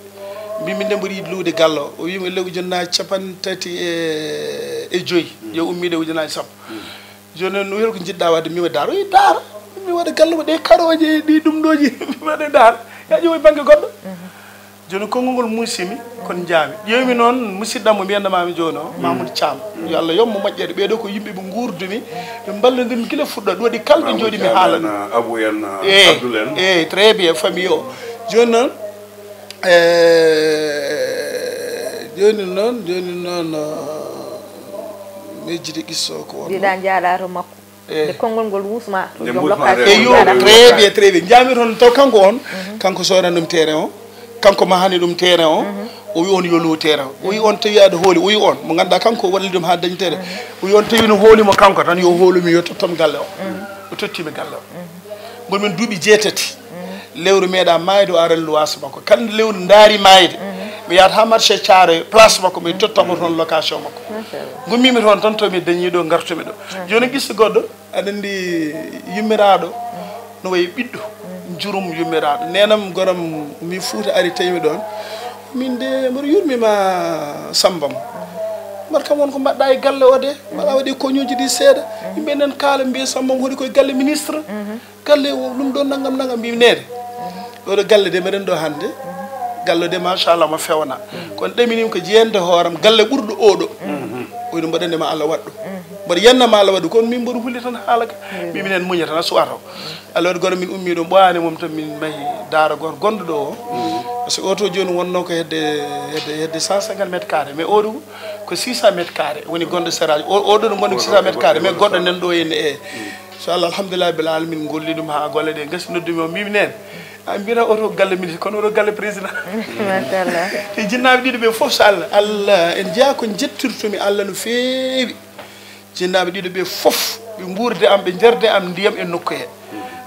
Mbi min de mboɗo yiɗi luude galle o. O wiima e ley ujunnaaji capanɗe tati e, e joyi. Yo ummiide ujunnaaji sappo. Jooni noon, wiyata ko njiɗɗa waɗde, mi waɗa daara. O yi daara, mi waɗa galle mo ɗe karooje, ɗi ɗum ɗoji, mi waɗa daara. Ya ƴeew e bannge goɗɗo. Jooni konngol ngol muusimi, kono njaami. Ƴeewmi noon musidɗam mo mbiyannoo-mi jooni o, Mamoudou Thiam. Yo Allah yoɓ mo moƴƴere. Ɓee ɗoo ko yimɓe ɓe nguurdumi, ɓe mballondirmi gila fuɗɗoode. Waɗi kala ɓe njooɗi mi haalani. Amadou Thiam en, Abou en, Eey, Abdoul en. Eey, très bien, famille o. Jooni noon, eh, jooni noon, jooni noon, eh, mi yejjiti qissa o ko wonno. Mbiɗa njaaɗa to makko. Eh. Nde konngol ngol wusma to Nde joom wusma location to. Eyo, njaaɗa. Très bien, très bien. Njaami toon taw kanko on, kanko soodani ɗum terrain o, kanko mahani ɗum terrain o, o wi on yo lowu terrain o. O wi on tawi aɗa hooli, o wi on, mo ngannduɗaa kanko o waɗi ɗum haa dañi terrain. O wi on tawi no hooli mo kanko tan, yo hoolu mi, yo tottam galle o. O totti mi galle o. Mboɗo min duuɓi jeetati. Lewru meeɗa maayde o arani luwaas makko. Kala nde lewru ndaari maayde, mi yahat haa marché Thiaroye, place makko, mi tottamo toon location makko. Machallah. Ngummimi toon tan to mi dañi ɗo, ngartumi ɗo. Jooni qissa goɗɗo, aɗa anndi yummiraaɗo no wayi ɓiɗɗo, njurum yummiraaɗo. Neenam goram mi Fuuta ari tawimi ɗoon. Min de mboɗo yurmima Sambam. Mbaɗa kam won ko mbaɗɗa e galle o de, mbaɗa waɗi koñuuji ɗi seeɗa. Yimɓe enen kaala mbiya Sambam hoɗi koye galle ministre. Galle o ɗum ɗo nangam nangam mbimi neene. Oɗo galle de meɗen ɗo hannde. Galle o de machallah mo fewna. Kono ɗaminimi ko jeyande hooram galle ɓurɗo oɗo. Oyno mbaɗande ma Allah waɗɗo. Mbaɗa yanna ma Allah waɗɗo. Kono min mboɗo huli tan haala ka. Mbimi nen muña tan a suwato. Allah waɗi goto min ummi ɗo ɓoyani mum tan min mahi daara goto gonɗo ɗo o. Parce que oto jooni wonno ko hedde, hedde, hedde cent cinquante mètres carrés. Mais oɗo ko six cent mètres carrés. Woni gonɗo seraaji. O, oɗo ɗo gonɗo six cent mètres carrés. Mais goɗɗo nen ɗo ene e. So Allah, alhamdulillah, bil alamin, golli ɗum haa golle ɗe ngasi, noddumi o, mbimi neen. A mbiyata oto galle ministre, kono oto galle président. Machallah. Te jinnaaɓe ɗiɗo ɓe fof, so Allah, Allah, en jeyaa ko njettirtumi Allah no feewi. Jinnaaɓe ɗiɗo ɓe fof, ɓe nguurdi am, ɓe njardi am ndiyam e nokku he.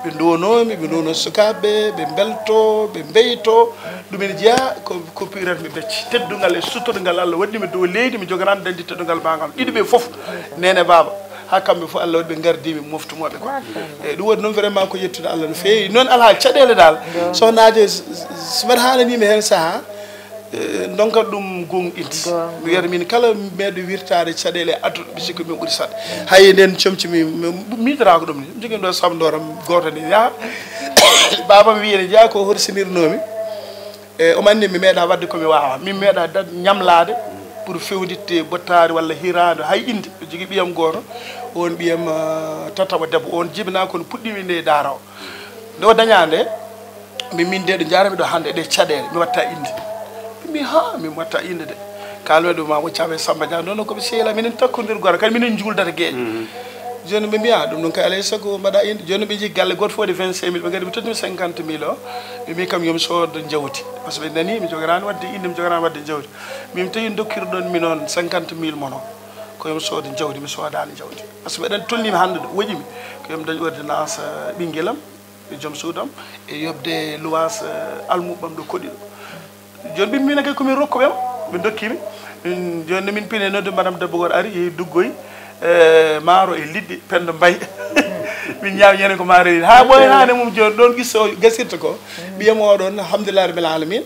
Ɓe ndownoomi, ɓe ndowno sukaaɓe, ɓe mbelto, ɓe mbeyto. Ɗum ene jeyaa ko, ko piiratmi becce. Teddungal e sutorgal Allah waɗi mi dow leydi, mi joganaan dañde teddungal maagal. Ɗiɗo ɓe fof, neene baaba. Haa kamɓe fof Allah waɗi ɓe ngardii mi moftumooɓe quoi. Machallah. Eyi, ɗum waɗi noon vraiment ko yettude Allah no feewi. Noon alaa caɗeele dal. Yo. Sohnaaji, s-, s-, so mbaɗa haalanii mi heen sahaa, Eh, ndonka ɗum gonɗinde. Mi wiyata min kala meeɗo wirtaade caɗeele aduna, mi sikki min ɓuri saɗde. Hay nden comci mi, mi miitata ko ɗum ni. Mi jogii ɗo sabndoram gooto ni, yaha. Baabam wiyi ene jeyaa ko horsinirnoomi. E omo anndi mi meeɗa waɗde ko mi waawa. Min meeɗa da-, ñamlaade pour fewnditte bottaari walla hiraande hay innde. Mi jogii ɓiyam gooto, on ɓiyam, ah, tataɓo debbo, on jibinaa kono puɗɗiimi nde e daara o. Nde o dañaa nde, mi min de ɗo njaarami ɗo hannde ɗe caɗeele, mi watta innde. Mi ha, mi watta innde de. Kaalmi ɗum ma mo Caam e Samba Dia, non, non, ko ɓe seela, minen takkondir gora, kadi minen njuuldata geeƴe. Jooni ɓe mbiya, "Ɗum ɗum kay alay sago mbaɗa innde." Jooni ɓe njehi galle gooto fof waɗi vingt-cinq mille, ɓe ngari ɓe tottimi cinquante mille o. Ɓe mbi kam yo mi sood jawdi. Par ce que ɓe nani mi joganaani waɗde innde, mi joganaani waɗde jawdi. Min tawi dokkiruɗon mi noon cinquante mille mon o. Ko yo mi sood jawdi, mi soodaani jawdi. Par ce que ɓe ɗon tolnii mi hannde ɗo, woƴi mi. Ko yo mi dañ ordonnance, eh, ɓinngelam, e joom suudam, e yoɓde luwaas, eh, almuɓɓam ɗo koɗi ɗo. Jooni ɓe mbiyii kay ko min rokku ɓe ma, ɓe ndokki mi. Min, jooni ne min pine nodde madame debbo gooto ari, yehi duggoyi, eh, maaro e liɗɗi, Penda Mbaye. Min ñaawi ñande ko maaro e liɗɗi. Haa ɓooyaani mum jooni ɗoon qissa o gasirta ko. Ɓiyam o ɗoon, alhamdulillahi rabbil alamin.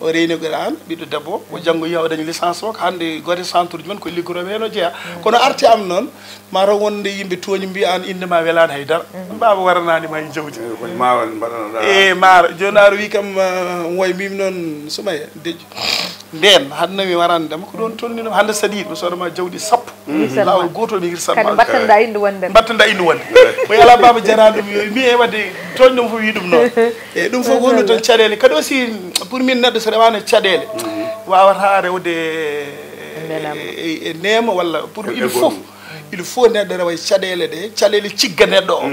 O reyni Qur'an, ɓiɗɗo debbo, o janngo yaha o dañi licence o, hannde gooto e centre uji men ko liggoto heen o jeyaa. Kono arti am noon, mataw wonde yimɓe tooñi mbiya aan innde ma welaani hay dara. Baaba waranaani ma e jawdi. Eh, ko ma mbaɗano ɗa. E maaro, jooni aɗa wiyi kam, ah, omo wayi mbimi noon Soumaya, deƴƴo. Ndeen, hannde mi warani dema ko ɗoon tolni ɗum, hannde sadi mi sooda ma jawdi sappo. Laawol gootol mi hirsan ma. Kadi mbattanɗa innde wonde. Mbattanɗa innde wonde. Ko yala baaba jarani ɗum yo mi e wadde tooñ ɗum fof wi ɗum noon. E ɗum fof ko honno tan caɗeele. Kadi aussi pour min neɗɗo so rewano caɗeele, wawata rewde e, e, e neema walla pour il faut, il faut neɗɗo rewa e caɗeele ɗe, caɗeele cigga neɗɗo o.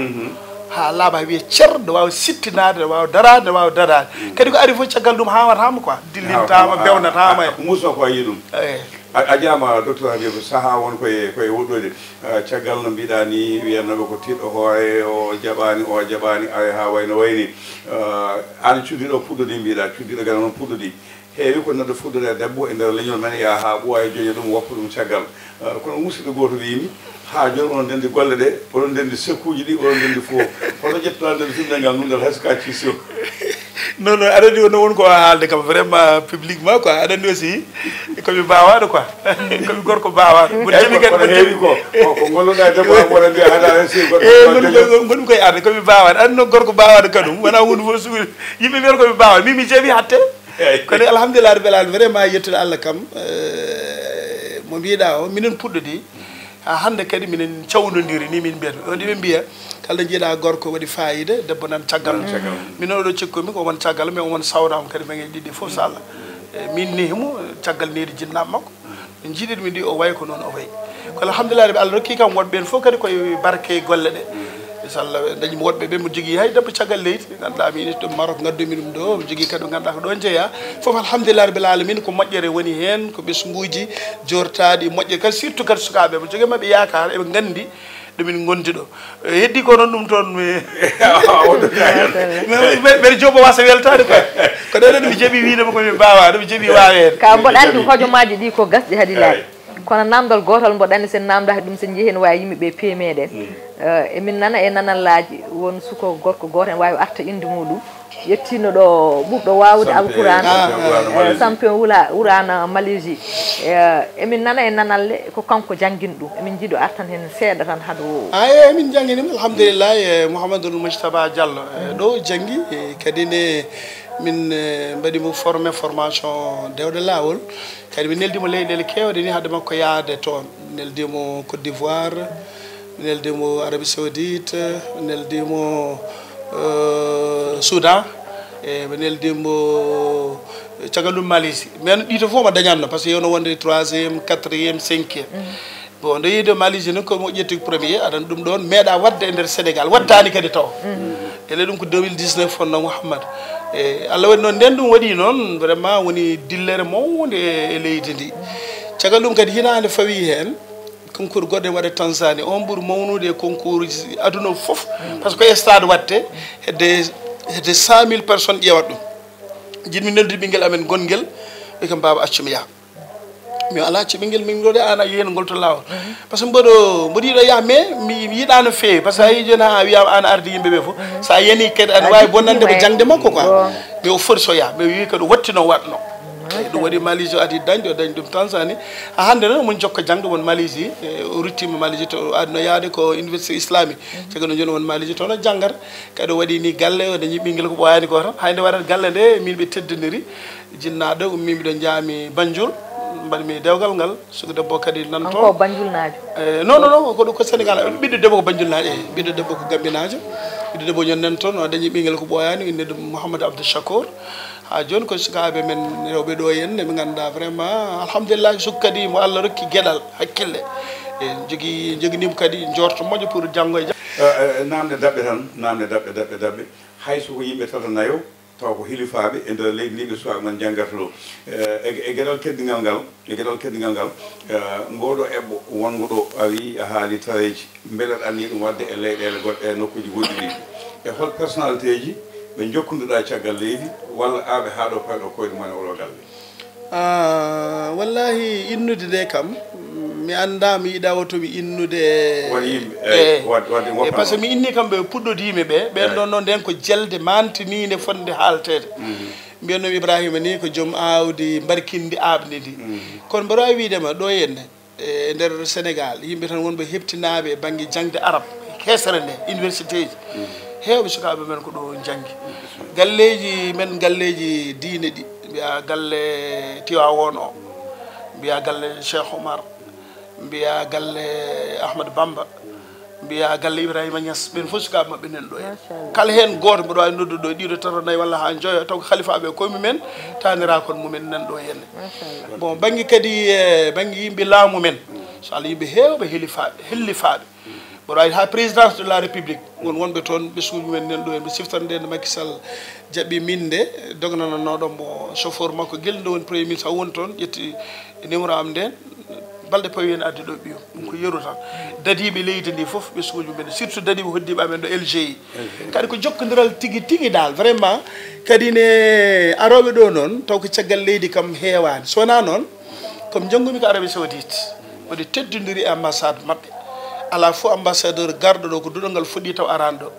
Ha laaɓa wiye cer, ne wawa sittinaade, ne wawa daraade, ne wawa daraade. Kadi ko ari fof caggal ɗum hawatama quoi. Dillintama, bewnatama e. Muso ko ayi ɗum. Eyi. A, a jaama, docteur Habibou, sahaa won koye, koye woɗɗoyde. Ah, caggal no mbiɗa ni, wiyannoɓe ko tiɗɗo hoore, o jaɓani, o jaɓani, ay ha wayno wayni. Ah, an cuddiɗo puɗɗoɗi mbiɗa, cuddiɗo gaɗa noon puɗɗoɗi. Heewi ko neɗɗo fuɗɗoɗe debbo e nder leñol men, yaha ha ɓooya, joña ɗum, woppa ɗum caggal. Ah, kono musidɗo gooto wiimi, ha jooni oɗon ndendi golle ɗe, oɗon ndendi sekkuji ɗi, oɗon ndendi fof. Hoto ƴettuɗa nder fimnde ngal, ɗum ngal hay so ka ciiso. Non, non, aɗa anndi wonno won ko haalde kam vraiment publiquement quoi. Aɗa anndi aussi, komi bawaɗo quoi. Komi gorko bawaɗo. Mboɗo jaɓi kadi, kono heewi ko, ko, ko golluɗa e debbo am, mboɗo mbiya hada hay si gorko. Eh, gonmi koye arde, komi bawaɗo. Anndi noon gorko bawaɗo kanum, wona hunde fof suuri. Yimɓe mbiyata komi bawaɗo, min mi jaɓi hatte. Kono alhamdulillah rabbil alamin, vraiment yettude Allah kam, eh, mo mbiɗa o, minen puɗɗodi. Ha hannde kadi minen cawnodiri ni min mbiyata. On ɗiɓe mbiya, kala jiiɗa gorko waɗi fayida, debbo nan caggal. Nan caggal. Min oɗo cikkomi ko won caggal, mais won sawram kadi men ɗiɗi fof so Allah. E min nehi mo, caggal neydi jinnaɓe makko. Min jiiɗiɗo min mbi o wayi ko noon o wayi. Kono alhamdulillah, ɓe Allah rokki kam woɗɓe ɓen fof kadi koye barke golle ɗe. So Allah dañi mo woɗɓe ɓe mo jogii hay debbo caggal leydi. Ganduɗa mi ini to Maroc, gaddumi ɗum ɗo, mi jogii kadi ɓe ganduɗa ko ɗon jeeya. Fof alhamdulillah rabbil alamin, ko moƴƴere woni hen, ko ɓesnguji jortaɗi moƴƴere kadi, surtout kadi sukaɓe. Mo jogii maɓɓe yakar, eɓe gandi ɗo min gondi ɗo. E heddi ko noon ɗum toon mi. Mbeɗa jooɓo wasa weltade quoi. Ko ɗo ɗo mi jaɓi wiide mo ko mi bawa, ɗo mi jaɓi waweede. Ka mboɗa andi hojomaji ɗi ko gasɗi hadi laaɓi. Kono namdal gootal mboɗa anndi sen namdaki ɗum sen njehi ene waawi yimɓe ɓe peemeede. Eh, emin nana e nanallaaji won suko gorko gooto ene waawi arta innde muɗum. Ƴettino ɗo ɓurɗo waawde Alquran, eh, champion wula, wurana Malaisie. Eh, emin nana e nanalle ko kanko janngin ɗum. Emin njiɗo artan heen seeɗa tan hado. Ah, eyi, emin janngini mo, alhamdulillah, e Mouhamadoul Moujtaba Diallo. Eh, ɗo janngi, eh, kadi ne min, eh, mbaɗi mo formé formation dewɗe laawol. Kadi mi neldii mo leyɗeele keewɗe ni hade makko yahde toon. Mi neldii mo Côte d'Ivoire, mi neldii mo Arabie Saoudite, mi neldii mo, euh, Soudan, e mi neldii mo caggal ɗum Malaisie. Mais ɗi to fof mo dañatno, parce que yewno wonde troisième, quatrième, cinquième. Bon, nde yiide Malaisie noon ko mo ƴetti premier, aɗa anndi ɗum ɗoon meeɗa waɗde e nder Sénégal, waɗtaani kadi taw. Ele ɗum ko deux mille dix-neuf fonno Mouhammad. E Allah waɗi noon, nden ɗum waɗi noon, vraiment woni dillere mawnde e, e leydi ndi. Caggal ɗum kadi hitaande fawi heen, concours goɗɗo waɗe Tanzanie, on ɓuri mawnude e concours aduna o fof. Parce que ko e stade waɗte, hedde, hedde cent mille personnes ƴeewat ɗum. Jiɗmi neldude ɓinngel amen gongel, ɓe kam baaba accumi yaha. Mi ala accu ɓinngel min ɗo de, an a yehi ngol to laawol. Parce que mboɗo, mboɗo yiɗo yaha, mais mi, mi yiɗa no feewi. Parce que a yii jooni a wiyama an ardi yimɓe ɓe fof. So a yani kadi aɗa waawi bonnande mo jaŋde makko quoi. Mais o foti so yaha, mais o wi kadi o wattino waɗno. Eyi, ɗum waɗi Malaisie o adi dañde, o dañi ɗum Tanzanie. Haa hannde noon, omo jokka jaŋde, won Malaisie, e, o ruttiima Malaisie, to aduna yaade ko université islami. Caggal ɗum jooni won Malaisie toon o janngata. Kadi o waɗi ni galle, o dañi ɓinngel ko ɓooyaani ko tan. Hay nde waɗata galle nde, min ɓe teddiniri. Jinnaaɗo ummiimi ɗo, njaami Banjul, mbaɗmi dewgal ngal. Suka debbo kadi nan toon. Kanko o Banjulnaajo? Eh, non, non, non, ko ɗum ko Sénégal. Ɓiɗɗo debbo ko Banjulnaajo, eyi. Ɓiɗɗo debbo ko Gambinaajo. Ɓiɗɗo debbo ñon nan toon, o dañi ɓinngel ko ɓooyaani, o inni ɗum Mouhamadou Abdou Chakour. Haa jooni ko sukaaɓe men rewɓe ɗo henne, ɓe ngannduɗaa vraiment, alhamdulillah, suka kadi mo Allah rokki geɗal, hakkille. E jogii, joginiima kadi njoorto moƴƴo pour janngo e jam. Eh, eh, naamne daɓɓe tan, naamne daɓɓe, daɓɓe, daɓɓe. Hay so ko yimɓe tata nayo, taw ko hilifaaɓe e nder leydi ndi ɓe suwaa men janngata ɗo. Eh, e, e geɗal teddingal ngal, e geɗal teddingal ngal, eh, ngooɗo eɓɓo wonngo ɗo a wii a haali tareeji, mbele aɗa anndi ɗum waɗde e leyɗeele goɗɗe e nokkuuji goɗɗi ɗi? E hol personnalité ji ɓe njokkondirɗaa caggal leydi walla aɓe haa ɗo pawɗo koyɗe mon e oɗo galle? Ah, wallahi, innude nde kam, mi anndaa, mi yiɗaa woto mi innude. Won yimɓe, eyi, eyi, waɗ-, waɗde eyi, par ce que mi inni kam ɓe puɗɗodiimi ɓe, ɓeen ɗoon noon, ndeen ko jelde maantiniinde fotnde haalteede. Mbiyanno mi Ibrahima ni ko joom aawdi mbarkindi aaɓndi ndi. Kono mboɗo waawi wiide ma ɗo henne, e nder Sénégal, yimɓe tan wonɓe heɓtinaaɓe e bannge jaŋde arab, heesere nde, université ji. Heewɓe sukaaɓe men ko ɗo njanngi. Galleeji men, galleeji diine ɗi, mbiyaa galle Tiwaawoon o, mbiyaa galle Cheikh Oumar, mbiyaa galle Ahmad Bamba, mbiyaa galle Ibrahima Niass, ɓeen fof sukaaɓe maɓɓe nan ɗo henne. Machallah. Kala heen gooto mboɗo waawi noddude ɗo e ɗiɗo, tato, nayi walla haa joyo, taw ko halifaaɓe e koye mumen, taaniraaku en mumen nan ɗo henne. Machallah. Bon, bannge kadi, e bannge yimɓe laamu men, so Allah, yimɓe heewɓe helifaaɓe, hellifaaɓe. Mboɗo waawi haa présidence de la République, won wonɓe toon, ɓesnguuji mumen nan ɗo henne, ɓe siftan nde no Macky Sall jaɓi min nde, dognananooɗo mo chauffeur makko gila nde woni premier ministre, haa woni toon, ƴetti numéro am nden, balɗe pawi heen addi ɗo ɓiyum. Ɗum ko yeru tan. Dadiiɓe leydi ndi fof, ɓesnguuji mumen, surtout dadiiɓe hoɗdiiɓe amen ɗo L G I. Kadi ko jokkondiral tigi tigi dal, vraiment. Kadi ne arooɓe ɗo noon, taw ko caggal leydi kam heewaani. So wonaa noon, ko mi janngu-mi ko Arabie Saoudite. Mboɗo teddondiri e ambassade maɓɓe. Alaa fof ambassadeur garɗo ɗo, ko duɗal ngal fuɗɗii taw araani ɗo.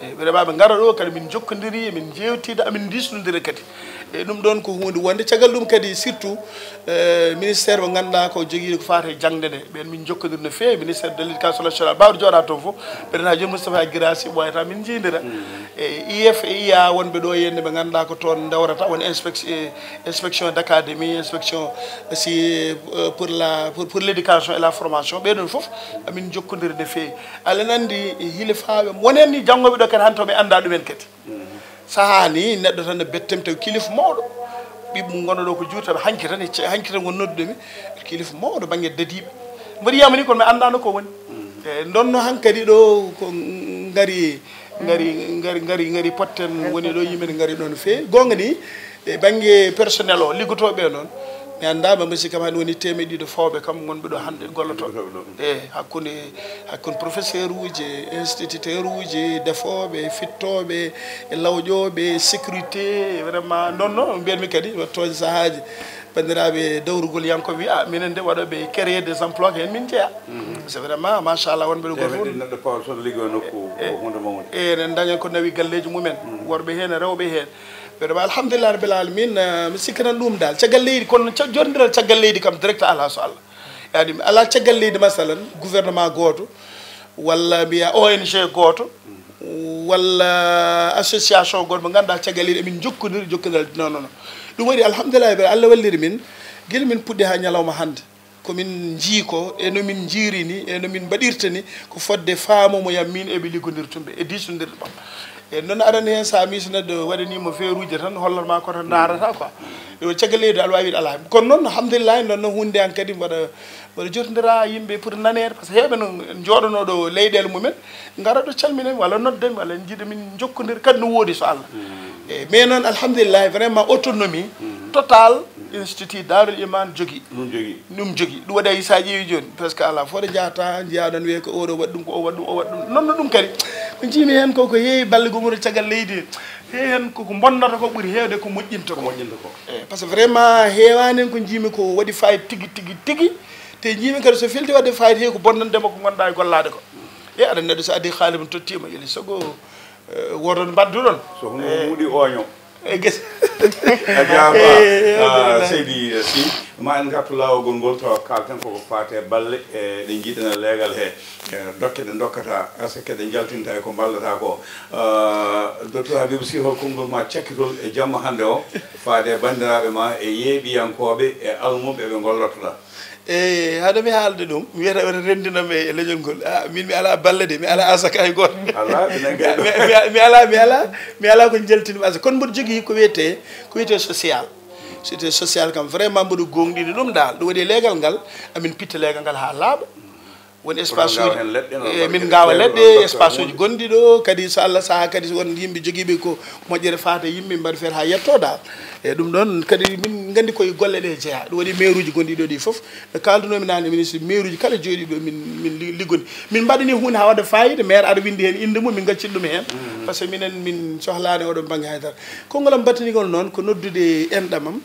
Eyi, ɓe reɓaaɓe ngara ɗo kadi, min njokkondiri, min njeewtida, amin ndiisnondira kadi. E ɗum ɗoon ko huunde wonde. Caggal ɗum kadi, surtout, eh, ministère mo ngannduɗaa ko jogiiɗo ko faati e jaŋde nde, ɓeen min njokkondir no feewi, ministère de l'éducation nationale, baawɗo jooɗaade toon fof, mbeɗen haa jooni Moustapha Guirassy ɓooyata min njiidira. E I F e I A wonɓe ɗo henne ɓe ngannduɗaa ko toon ndewrata, won inspec-, eh, inspection d'académie, inspection aussi, eh, pour la, pour, pour l'éducation et la formation, ɓee ɗoon fof amin njokkondiri no feewi. Aɗa anndi, hilifaaɓe, won heen ni janngooɓe ɗo kadi, hannde to mi anndaa ɗumen kadi. Sahaa ni, neɗɗo tan no bettem tawi kilifa mawɗo. Ɓiɓɓe mum ngonɗo ɗo ko juutaɓe, hanki tan e ce-, hanki tan won noddude mi, kilifa mawɗo bannge dadiiɓe. Mboɗo yiyama ni, kono mi anndaano ko woni. E, ndonno hankadi ɗo ko ngari, ngari, ngari, ngari, ngari potten woni ɗo, yimɓe ne ngari ɗo no feewi. Goonga ni, e bannge personnel o, liggotooɓe noon, mi anndaa, maa mi sikki kam hannde woni teemeɗɗe ɗiɗi fawɓe kam wonɓe ɗo hannde gollotooɓe. E hakkunde, hakkunde professeur uji, e instituteur uji, e defooɓe, e fittooɓe, e lawƴooɓe, e sécurité, vraiment, noon no mbiyatmi kadi, waɗi toon sahaaji, banndiraaɓe dawrugol yankooɓe wiya, "Ah, minen de waɗooɓe créer des emplois ko heen min jeyaa." C'est vraiment, machallah, wonɓe ɗo gooto fof. Teemeɗɗe neɗɗo pawa toon liggoo nokku, e, ko huunde mawde. E, eɗen ndaña ko nawi galleeji mumen, worɓe heen e rewɓe heen. Mbeɗa ma, alhamdulillah rabbil alamin, eh, mi sikki tan ɗum dal. Caggal leydi, kono ca-, jonndiral caggal leydi kam direct alaa so Allah. Yaani, alaa caggal leydi, masalan, gouvernement gooto, walla mbiya O N G gooto, walla association gooto mo ngannduɗaa caggal leydi emin njokkondiral, jokkondiral. Non, non, non. Ɗum waɗi, alhamdulillah, Allah walliri min, gila min puɗɗi haa ñalawma hannde. Ko min njii ko, e no min njiiri ni, e no min mbaɗirta ni, ko fodde faamu mo yam min e ɓe liggondirtumi ɓe, e diisondirde ɓam. E noon aɗa anndi heen, so a miijo neɗɗo waɗaniima feeruuji tan, hollat ma ko tan ndaarata quoi. Yo caggal leydi aɗa waawi wiide alaa. Kono noon, alhamdulillahi, noon no huunde an kadi mbaɗa, mbaɗa jotondira yimɓe pour naneede, par ce que heewɓe no njooɗanoo ɗo leyɗeele mumen, ngara ɗo calminen, walla nodden, walla njiɗa min njokkondir, kadi no woodi so Allah. E, mais noon, alhamdulillahi, vraiment autonomie total, Institut Darul Iman jogii. Ɗum jogii. Ɗum jogii. Ɗum waɗi hay so a ƴeewi jooni, presque alaa fof ɗo njahata, njiyaa ɗon wiyee ko oɗo waɗi ɗum, ko o waɗi ɗum, o waɗi ɗum. Noon no ɗum kadi. Ko njiimi heen ko, ko heewi balɗe goo ummoto caggal leydi. Heewi heen ko, ko bonnata ko ɓuri heewde ko moƴƴinta ko. Ko moƴƴinta ko. Eyi, par ce que vraiment heewaani heen ko njiimi ko waɗi fayida tigi, tigi, tigi. Te njiimi kadi so felti waɗde fayida, heewi ko bonnande mo ko ngonɗaa e gollaade ko. E aɗa neɗɗo so adii haalis mum tottiima, yeli sago, eh, woodon mbaɗduɗon. So hono muuɗi ooño. E gese. A jaaraama. Seydi Sy, ma en ngartu laawol ngol, tawa kaalten koko faati e balle ɗe njiɗen e leegal he, dokke ɗe ndokkata, aseke ɗe njaltinta e ko mballata ko. Docteur Habibou Sy, hol konngol ma cakkitol e jamma hannde o faade e banndiraaɓe ma, e yeeɓiyankooɓe, e almuɓe ɓe ngollotoɗa? Eyi, hade mi haalde ɗum, mi wiyata wata renndinam e leñol ngol. Ah, min mi alaa balle de, mi alaa asaka hay gooto. Mi alaa, mi alaa, mi alaa ko njaltinmi asaka. Kono mboɗo jogii ko wiyetee, ko wiyetee social. Société social kam, vraiment mboɗo goongɗini ɗum daal. Ɗum waɗi leegal ngal, amin pitta leegal ngal haa laaɓa. Won espace uji, emin ngaawa leɗɗe, espace uji gonɗi ɗo kadi, so Allah saha kadi, won yimɓe jogiiɓe ko moƴƴere faata yimɓe, mbaɗa feere haa yetto daal. E ɗum ɗon kadi min nganndi koye golle ɗe jeyaa. Ɗum waɗi maire uji gonɗi ɗo ɗi fof, no kaaldunomi naane, ministre, maire uji kala jooɗi ɗo min, min liggoni, min mbaɗani huunde haa waɗa fayida, maire aɗa winndi heen innde mum, min ngaccita ɗum heen. Par ce que minen min sohlaani oɗon bannge haydara. Konngol am battanigol noon ko noddude enɗam am,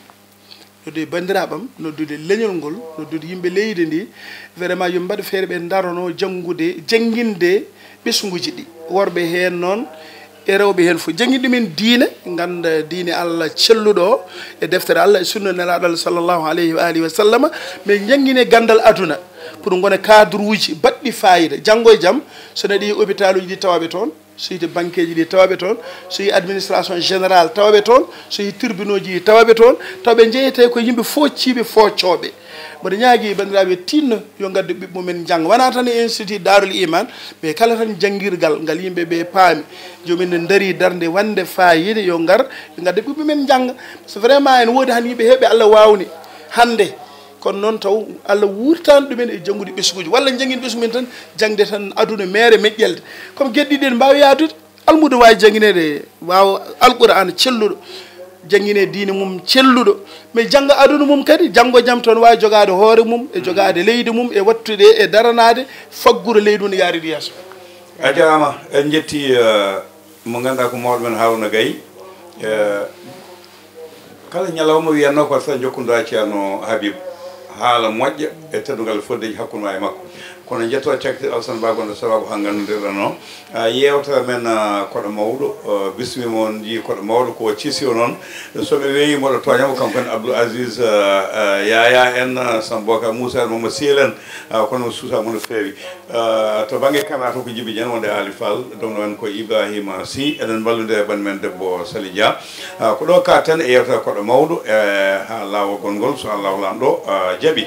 noddude banndiraaɓe am, noddude leñol ngol, noddude yimɓe leydi ndi. Vraiment yo mbaɗ feere ɓe ndarono janngude, jannginde ɓesnguuji ɗi, worɓe heen noon e rewɓe heen fof, janngin ɗumen diine, ngannda diine Allah celluɗo o, e deftere Allah e sunna nelaaɗo Allah sallallahu alayhi wa alihi wa sallama. Mais janngine ganndal aduna, pour ngona cadre uji baɗɗi fayida, janngo e jam, so neɗɗo yehi hôpital uji ɗi tawaɓe toon, so yehi to banqueeji ɗi tawaɓe toon, so yehi administration générale tawaɓe toon, so yehi tribunauji ɗi tawaɓe toon, tawa ɓe njeyete ko yimɓe foocciiɓe, fooccooɓe. Mboɗo ñaagii banndiraaɓe tinno yo ngaddu ɓiɓɓe mumen njannga, wonaa tan e institut Daarul Iman, mais kala tan janngirgal ngal yimɓe ɓe paami, jomumen ne ndarii darnde wannde fayida, yo ngar ɓe ngadda ɓiɓɓe mumen njannga. Par ce que vraiment ene woodi hannde yimɓe heewɓe Allah waawni hannde, kono noon taw Allah wuurtaani ɗumen e janngude ɓesnguuji, walla njanngin ɓesngu men tan jaŋde tan aduna meere meƴƴelde. Comme geɗe ɗiɗi ene mbaawi yahdude, almuudo waawi janngineede, waawa Alqur'aana celluɗo, janngine diine mum celluɗo, mais jannga aduna mum kadi, janngo jam toon waawi jogaade hoore mum, e jogaade leydi mum, e waɗtude, e daranaade, faggude leydi mum, yaarde yeeso. A jaaraama, en njetti mo ngannduɗaa ko mawɗo men Harouna Gaye. Kala ñalawma wiyatnoo ko tan jokkondiraa Ceerno Habib, haala moƴƴa e teddungal e foddeeji hakkunde maa e makko. Kono njetto cakkitel Alsan Ba gonɗo sababu haa nganndudirɗen o. Yeewtere men, koɗo mawɗo, bismiima on njii koɗo mawɗo ko Cissio noon. So mi weeyi mboɗo tooña mo, kanko en Abdoul Aziz Yaya en, Samba Bocar Moussa en, Mamadou Seyel en, kono suusa mo no feewi. To bannge caméra to ko Jibi Dieng, wonde Ali Fall, domno en ko Ibrahima Sy, eɗen mballondira e banndi men debbo Sali Dia. Ko ɗo kaaɗten e yeewtere koɗo mawɗo e haa laawol gongol, so Allahu Laamɗo jaɓi.